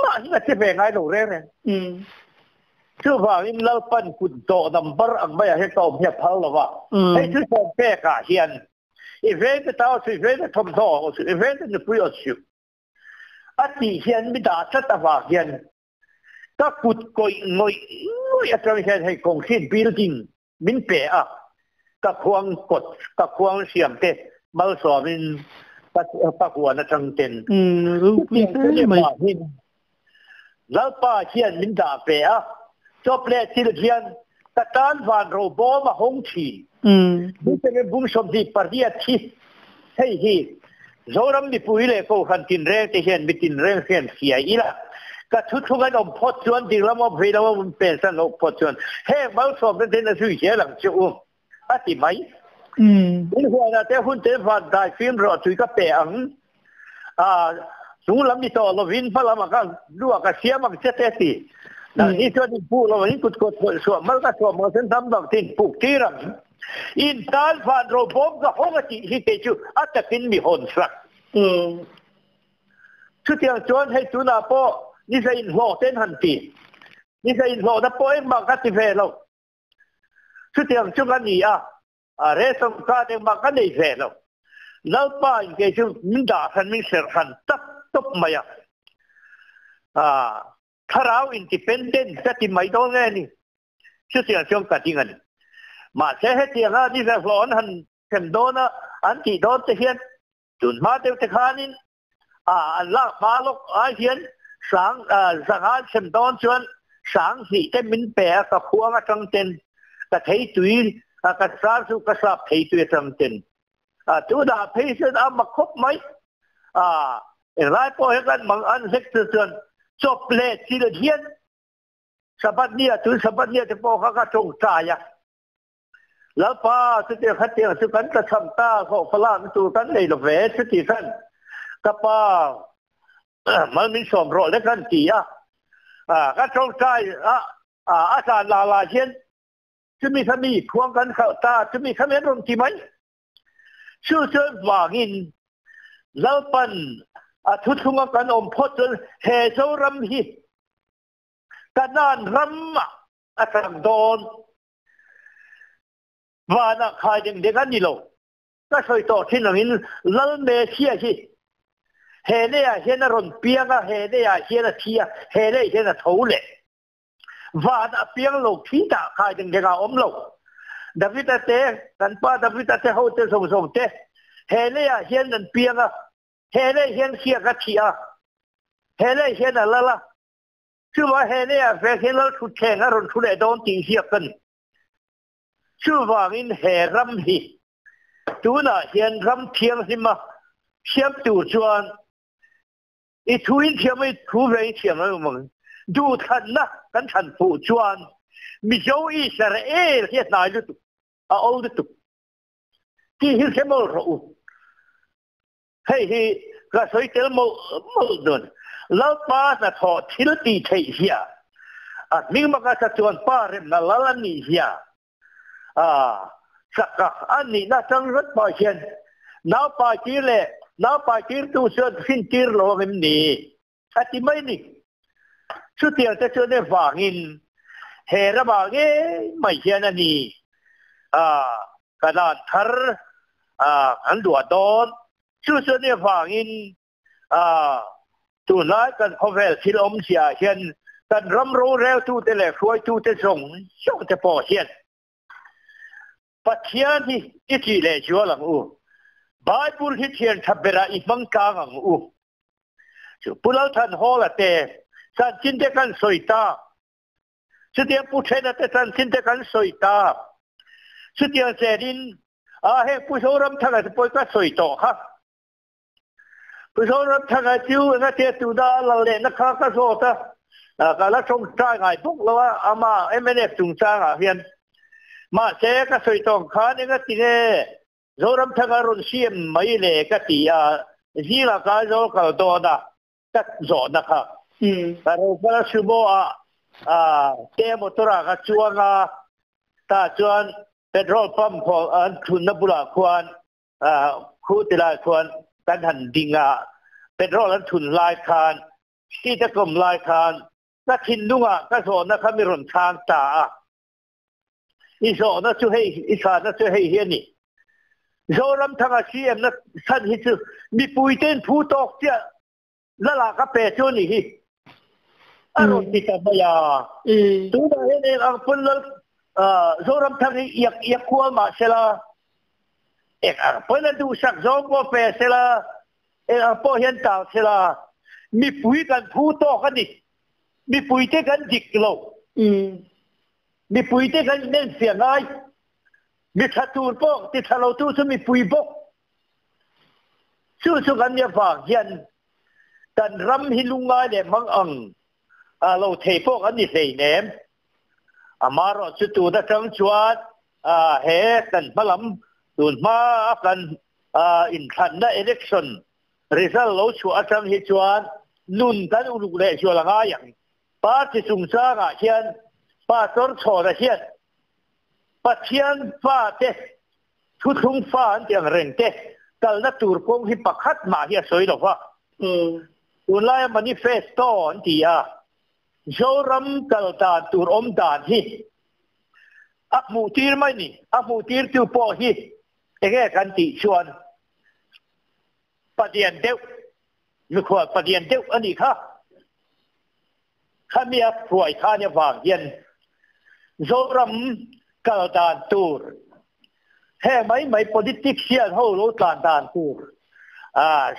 mah hi ka ti ve ngai lo reng reng. Chuvangin Lalpan kut dawh number ang maiah hian ka awm hi a phal lo va. Hei chu sawm pekah hian I veng te tau chu, i veng te thawmhnaw aw chu, i veng te nupui aw chu. A tih hian mi dah tlat avang hian ka kut kawih ngawih ngawih atang hian hei concrete building min pe a, ka khuang kawt, ka khuang siam te malsawmin ka huan atang ten. Ropui hle mai. Lalpa hian min dah ve a, chawp leh thil hian ka tan van ro bawm a hawng thin. Bung bung 28 hi hei hi Zoram mipui leh Kohhran tinreng te hian mi tinreng hian hria ila, ka thuthlung an awm phawt chuan dinglam awm hrih lo awm pensan loh phawt chuan heng malsawmna ten a zui zel ang che u, a ti mai. In huanah te hun te van dai fim rawh tui ka pe ang. A chung lam ni tawh lovin hma lamah ka luah ka siam ang che te ti. Nang hi chuan in puh lo in kut kawt khawih suah mal ka suah maw sen tam dang te in puk tir ang. In tan van ro bawm ka hawng a tih hi kei chu a takin mi hawn sak. Chutiang chuan hei tunah pawh nisa inhlawh ten han ti. Nisa inhlawhna pawh engmah ka ti ve lo. Chutiang chu ka ni a, a ration card engmah ka nei ve lo. Lalpa in kei chu min dah hran min serh hran tap tawp mai a. Thlarau independent ka ti mai dawn nge ni? Chutiang chuan ka ding a ni. Mahse hetianga nisa hlawh an han hrem dawn a, an tih dawn te hian Tun hma deuh te khanin an lak hma lawk ai hian sang zanga an sem dawn chuan sang hnih te min pe a, ka khuang atang ten ka theitui ka sar chu ka sap theitui atang ten tunah phei chuan a mak khawp mai englai pawh hian kan mang an hlek chu chuan chawp leh thil hian Sabbath ni ah tun Sabbath ni ah te pawh kha ka tawngtai a. Lalpa, chutiang khatiang chu kan tlachham ta, hlawhfa lakna tur kan nei lo ve, chuti khan ka pa mal min sawm rawh le kan ti a. Ka tawngtai a, a zan la la hian chumi kha mi khuang kan khalh ta, chumi kha min rawn ti mai. Chu chuan vangin Lalpan a thuthlunga kan awm phawt chuan he Zoram hi Kanaan ram a chang dawn. Vanah khai deng deng a ni lo. Ka sawi tawh thin angin Lal Messiah hi he leiah hian a rawn piang a, he leiah hian a thi a, he lei hian a tho leh. Van a piang lo thi dah khai deng deng a awm lo. David-a te, kan pa David-a te ho te zawng zawng te he leiah hian an piang a, he lei hian hriak a thih a, he lei hian a lal a, Chuvang he leiah vek hi lal thutthleng a rawn thu leh dawn tih hriak ka ni. Chuvangin he ram hi tunah hian ram thianghlima siam tur chuan i thu in thiam a, i thu ve in thiam lo mang. Duhthlanna kan thlan fuh chuan Mizo Israel hi a hnai lutuk, a ol lutuk tih hi hre mawlh rawh u. Hei hi ka sawi tel mawlh mawlh dawn. Lalpa hnathawh thil tih theih zia, a hming baka sa chuan pa remna lal a nih zia, a chaka a nihna atang rat pah hian naupai tir leh naupai tirtu chuan hrin tir lo ang em ni? A ti mai ni. Chutiang te chuan evangin he ramah ngei mai hian a ni a Kanan thar a kan luah dawn. Chu chuan evangin a tunlai kan khawvel thil awmzia ah hian kan ram roreltute leh hruaitute zawng zawng te pawh hian Pathian hi i tih leh zual ang u. Bible hi thian tha berah i hmang tlang ang u. Chu Pu Lalthanhawla te chanchin te kan sawi ta. Chutiang Pu Thena te chanchin te kan sawi ta. Chutiang chenin a heng Pu Zoramthanga te pawh ka sawi tawh kha. Pu Zoramthanga chu engatia tuna a lal lehna kha ka zawt a, ka la tawngtai ngai bawk lo a, ama mnf chungchangah hian. Mahse ka sawi tawng khan engati nge Zoramthanga rawn siam mai le ka ti a, zingah ka Aizawl kal dawn a, ka zawhna kha. Ka Rofala Sumo ah te motor ah ka chuang a, tah chuan petrol pump an thunna bulah khuan Khu ti lai khuan kan han ding a, petrol an thun lai khan, seat a kawm lai khan ka thinlungah ka zawhna kha mi rawn chhang ta a. I zawhna chu hei, i chhanna chu hei hi a ni. Zoramthanga CM na chhan hi chu mipuite'n phu tawk chiah Lala ka pe chu ni hi. A rawn ti ta mai a. Tunah hian eng ang pawn lal Zoramthang hi iak iak kual mah sela, eng ang pawn a duhsak zawng pawh pe sela, eng ang pawh hian tang sela, mipui kan phu tawk a ni. Mipuite kan dik lo. Mipuite kan inenfiah ngai. Mi tha tur pawh ti tha lotu chu mipui bawk. Chu chu kan nia vang hian kan ram hi lungngai leh hmang ang a lo thei pawh kan ni hleinem. Amaherawhchu tun atang chuan he kan hmalam Tun hma a kan inthlanna election result lo chhuah atang hi chuan nun kan uluk leh zual a ngai ang. Party chungchangah hian Pastor Chhawna hian Pathian fate thuthlung fa an tih ang reng te kalna tur kawng hi pakhat mah hi a sawi lo va. Tunlaia manifesto an ti a, Zoram kal dan tur awm dan hi a hmuh tir mai ni. A hmuh tirtu pawh hi enge kan tih chuan Pathian deuh, mikhual Pathian deuh a nih kha. Khami a hruai khan avang hian Zoram kal dan tur he mai mai politics hian ho lo tlan dan tur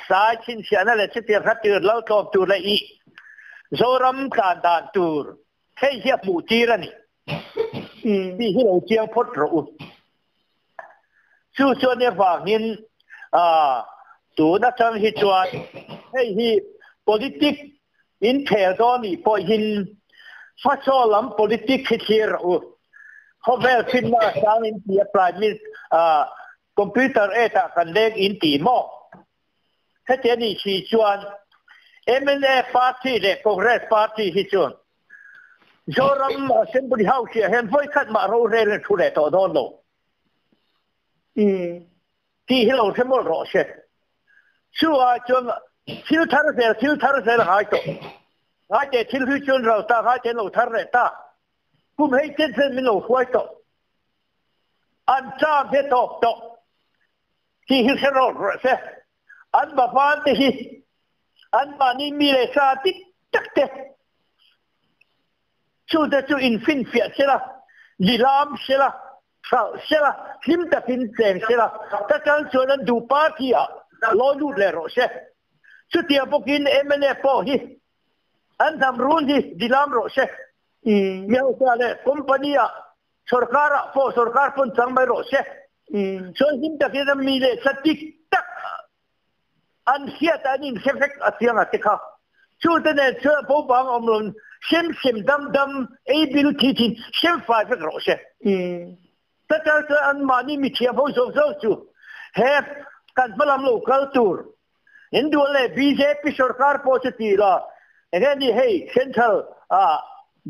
sai chhinchhiahna leh chutiang kha tir lo tlawm tur leh ih Zoram tlan dan tur hei hi a hmuh tir a ni tih hi lo chiang phawt rawh u. Chu chuan avangin tun atang hi chuan hei hi politic in khel dawn nih pawhin hmasaw lam politic hi thlir rawh u. Khawvel finna a sang in ti a prime minister computer age ah kan leng in ti maw? Heti a nih si chuan mnf party leh Congress party hi chu Zoram Assembly House ah hian vawikhat mah rorel an thu leh tawh dawn lo. Tih hi lo hre mawlh rawh se. Chu ai chuan thil thar zel, thil thar zel a ngai tawh. Ngai teh thil hlui chuan ral ta, ngai teh an lo thar leh ta. Kum hei chen chen min lo hruai tawh. An cham he tawp tawh. Tih hi hre rawh rawh se. An bavan te hi anmahni mi leh sa dik tak te chu te chu infinfiah sela, lilam sela, hralh sela, hlim takin cheng sela, ta chang chuan an duh party ah lawi lut leh rawh se. Chutiang bawkin mnf pawh hi an hnam run hi lilam rawh se. Mi hausa leh company ah Sorkar ah pawh sorkar pawn chang mai rawh se. Chuan hlim takin ram mi leh sa dik tak an hriat an inhre vek a chiang a te kha. Chu te nen chuan bo bang awm lo sem sem dam dam ei bil thi thin sem fai vek rawh se. Ta chang chuan an mahni mithiam ho zawk zawk chu he kan hmalam lo kal tur in duh leh bjp sorkar pawh chu ti la enge ni hei central ah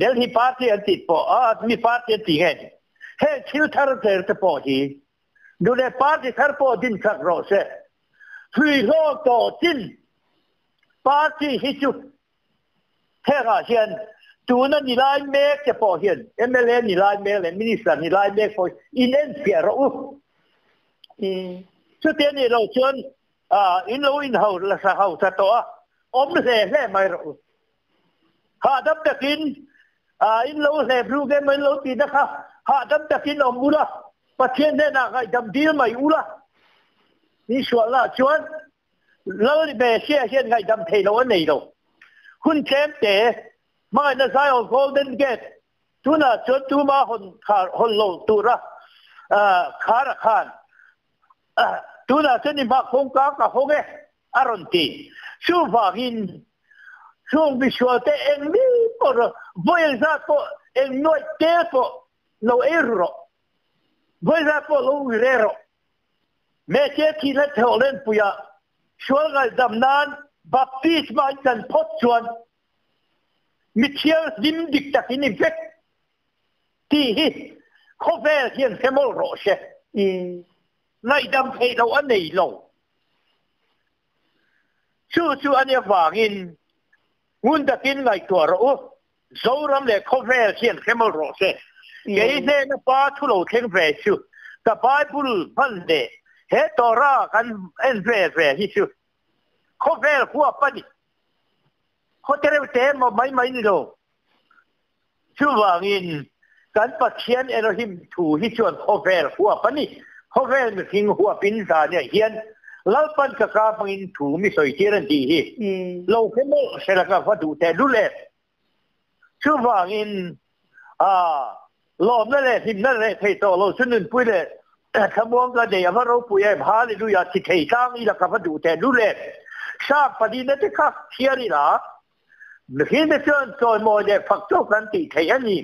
Delhi party an tih pawh a mi party an tih nge ni heng thil thar zel te pawh hi duh leh party thar pawh din chak rawh se hlui hlawm tawh chin party hi chu hengah hian tuna ni lai mek te pawh hian mla ni lai mek leh minister ni lai mek pawh in enfiah rawh u. Chuti a nih loh chuan in lo inho la sa ho ta tawh a, awm hle hle mai rawh u. Hahdam takin in lo hlep ru nge maw in lo tihna kha hahdam takin awm ula, Pathian hnenah ngaihdam dil mai ula. Ni sualnaah chuan Lal Messiah hian ngaihdam thei lo a nei lo. Hun tlem te hmangaihna Zion Golden Gate tunah chuan tuma hawn khar hawn lo tura khar a khan tunah chuan i hma kawngka ka hawng e a rawn ti. Chuvangin chung misual te eng mi pawh vawi engzat pawh eng nuaih tel pawh lo ei ru rawh, vawi engzat pawh lo ui re rawh. Messiah thihna thawh lenpuiah sual ngaihdam nan baptisma in kan phawt chuan mi thianghlim dik tak in i vek tih hi khawvel hian hre mawlh rawh se. Ngaihdam theih loh a nei lo. Chu chu a nia vangin ngun takin ngaihtuah rawh u. Zoram leh khawvel hian hre mawlh rawh se. Kei hnena pa thu lo thleng ve chu ka Bible hman leh he Torah kan en ve ve hi chu khawvel huap a ni. Khaw tereuh te emaw mai mai ni lo. Chuvangin kan Pathian Elohim thu hi chuan khawvel huap a ni. Khawvel mihring huapin zaniah hian Lalpan ka ka hmangin thu mi sawi tir an tih hi lo hre mawlh hre la ka va duh teh lul em. Chuvangin lawmna leh hlimna leh thei tawh lo chu nunpui leh thlamuang ka nei a va ropui em. Hallelujah thi thei tlang ila ka va duh teh lul em. Sam palina te kha thiar ila Mihring te chuan chawimawi leh fak tawk an tih theih a ni.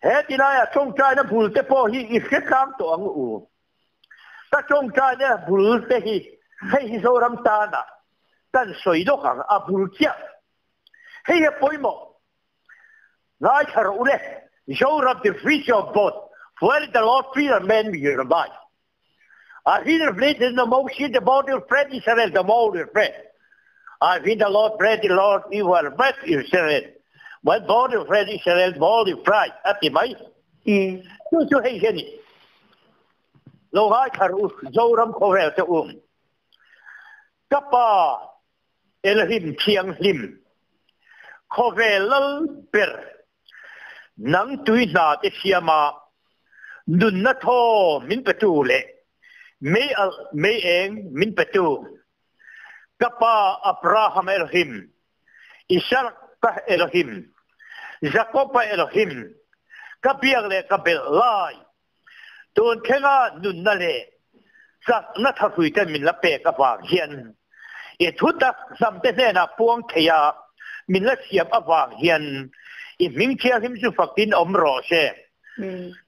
He tilaia tawngtaina bul te pawh hi i hre tlang tawh ang u. Ka tawngtaina bul te hi hei hi Zoram tana kan sawi lawk ang, a bul chiah. Hei hi a pawimawh. Ngaithla rawh u le, Zoram the future of both, where the Lord fear and man will abide. I feel the place in the most the body of friend Israel, the more of friend. I feel the Lord bread, the Lord evil bread Israel. My body of friend Israel, body of pride. A ti mai. Chu chu hei hian ni. Lo ngai thar u, Zoram khawvel te u. Ka pa Elohim thianghlim, khawvel lal ber, nang tui hna te siama nunna thaw min petu leh mei alh mei eng min petu, ka pa Abraham Elohim, Isaka Elohim, Jakoba Elohim, ka biak leh ka belh lai, tun thlenga nunna leh chakna thahrui ten min la pek avang hian i thutak hnamte hnenah puang thei a min la siam avang hian i hming thianghlim chu fakin awm rawh se.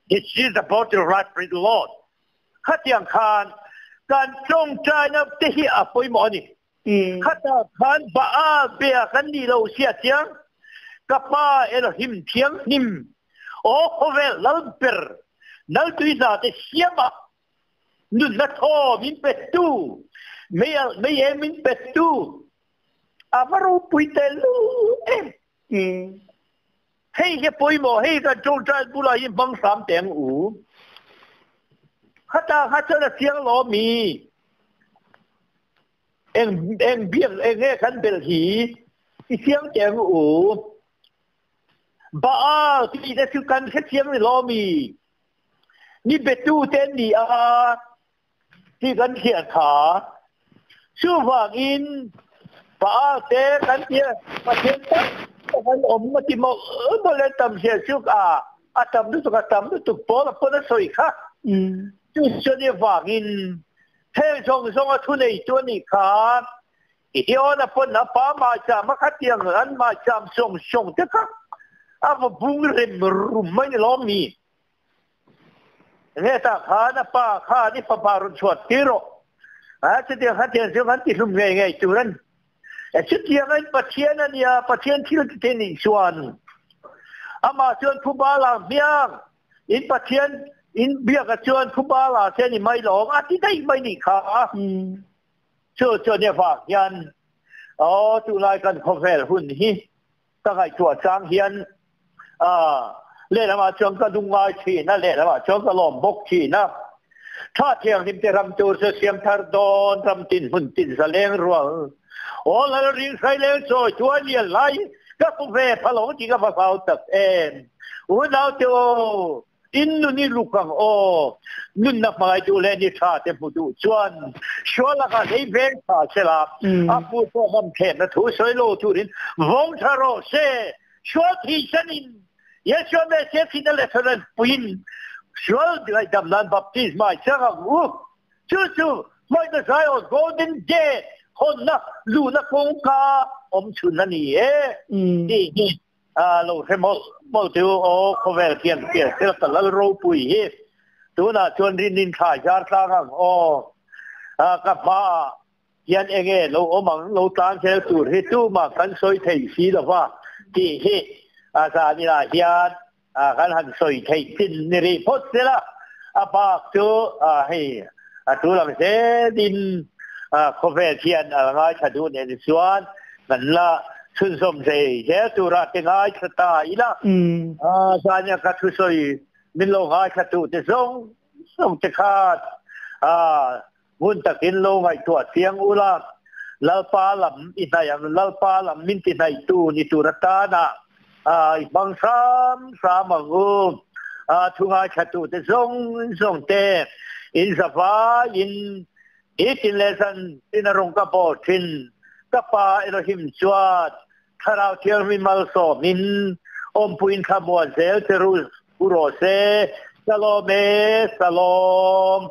This is the bottle right for the Lord. Khatiang khan kan tawngtaina te hi a pawimawh a ni. Khatah khan Baal bia kan nih lo sia chiang, ka Pa Elohim thianghlim, aw khawvel lal ber, nal tui hna te siam ah nunna thaw min petu, mei alh mei eng min petu, a va ropui tehlul em! Hei hi a pawimawh, hei kan tawngtai bulah hi hmang hram teh ang u. Khatah kha chuan a chiang lo mi? Eng eng biak eng nge kan belh hi i chiang teh ang u. Baal ti te chu kan hrethiam ni lo mi? Ni betu te an ni a ti kan hriat kha. Chuvangin Baal te kan tia Pathian tak tak an awm a ti mawlh mawlh e tam hriat chu a a tam lutuk a tam lutuk pawl a pawn a sawi kha. Chu chuan i vangin Heng zawng zawnga thuneitu a nih kha Gideon-a pawn a pa maicham a khatiang an maicham sawng sawng te kha a va bung rem rum mai ni lawm mi? Hetah khan a pa khan i fapa rawn chhuat tir rawh. A chutiang khatiang chu kan tihlum ngei ngei tur a ni. Chutiang in Pathian a nia, Pathian thil ti thei nih chuan amah chuan phuba la hmiang. In Pathian in biak a chuan phuba la se ni mai lawng a ti daih mai nih kha. Chu chuan i avang hian aw tunlai kan khawvel hun hi ka ngaihtuah chang hian lehlamah chuan ka lungngai thin a, lehlamah chuan ka lawm bawk thin a. Tha thianghlim te ram tur chu siam thar dawn ram tin hmun tin zaleng rual. Aw lal ring hrai leng chawi tuai lian lai ka hmu ve pha lo tih ka va hlau tak em. Unau te aw, in nun i luk ang aw. Nunna hmangaih duh leh ni tha te hmu duh chuan sual lakah hlei veng tha sela, a pu pawh ngam thlenna thu sawi lo turin vawng tha rawh se. Sual thisanin Yeshua Messiah thihna leh thawhna puiin sual ngaihdam nan baptisma i chang ang u. Chu chu hmaihna Zion Golden Gate hawnna luhna kawngka awm chhun a ni e tih hi lo hre mawlh mawlh teh u. Aw khawvel khian pian sela ka lal ropui hi tunah chuan rin in thlai zar tlang ang aw ka hmaah hian enge lo awm ang lo tlan zel tur hi tumah kan sawi thei si lova tih hi a zaninah hian kan han sawi theih chin ni rih phawt sela a bak chu hei a tul ang zelin khawvel hian a ngaithla duh nen chuan kan la chhunzawm zei zel tura te ngaithla ta ila zania ka thusawi min lo ngaithla tu te zawng zawng te khan Ngun takin lo ngaihtuah chiang ula, Lalpa lam i hnaih ang, Lalpa lam min ti hnaihtu ni tur atana i hmang hram hram ang u. Thu ngaithlatute zawng zawng te in zavaiin i tin leh zan tin a rawng ka bawl thin. Ka Pa Elohim chuan Thlarau Thianghlim malsawmin awmpuiin thlamuan zel che u rawh se. Shalom e, Shalom.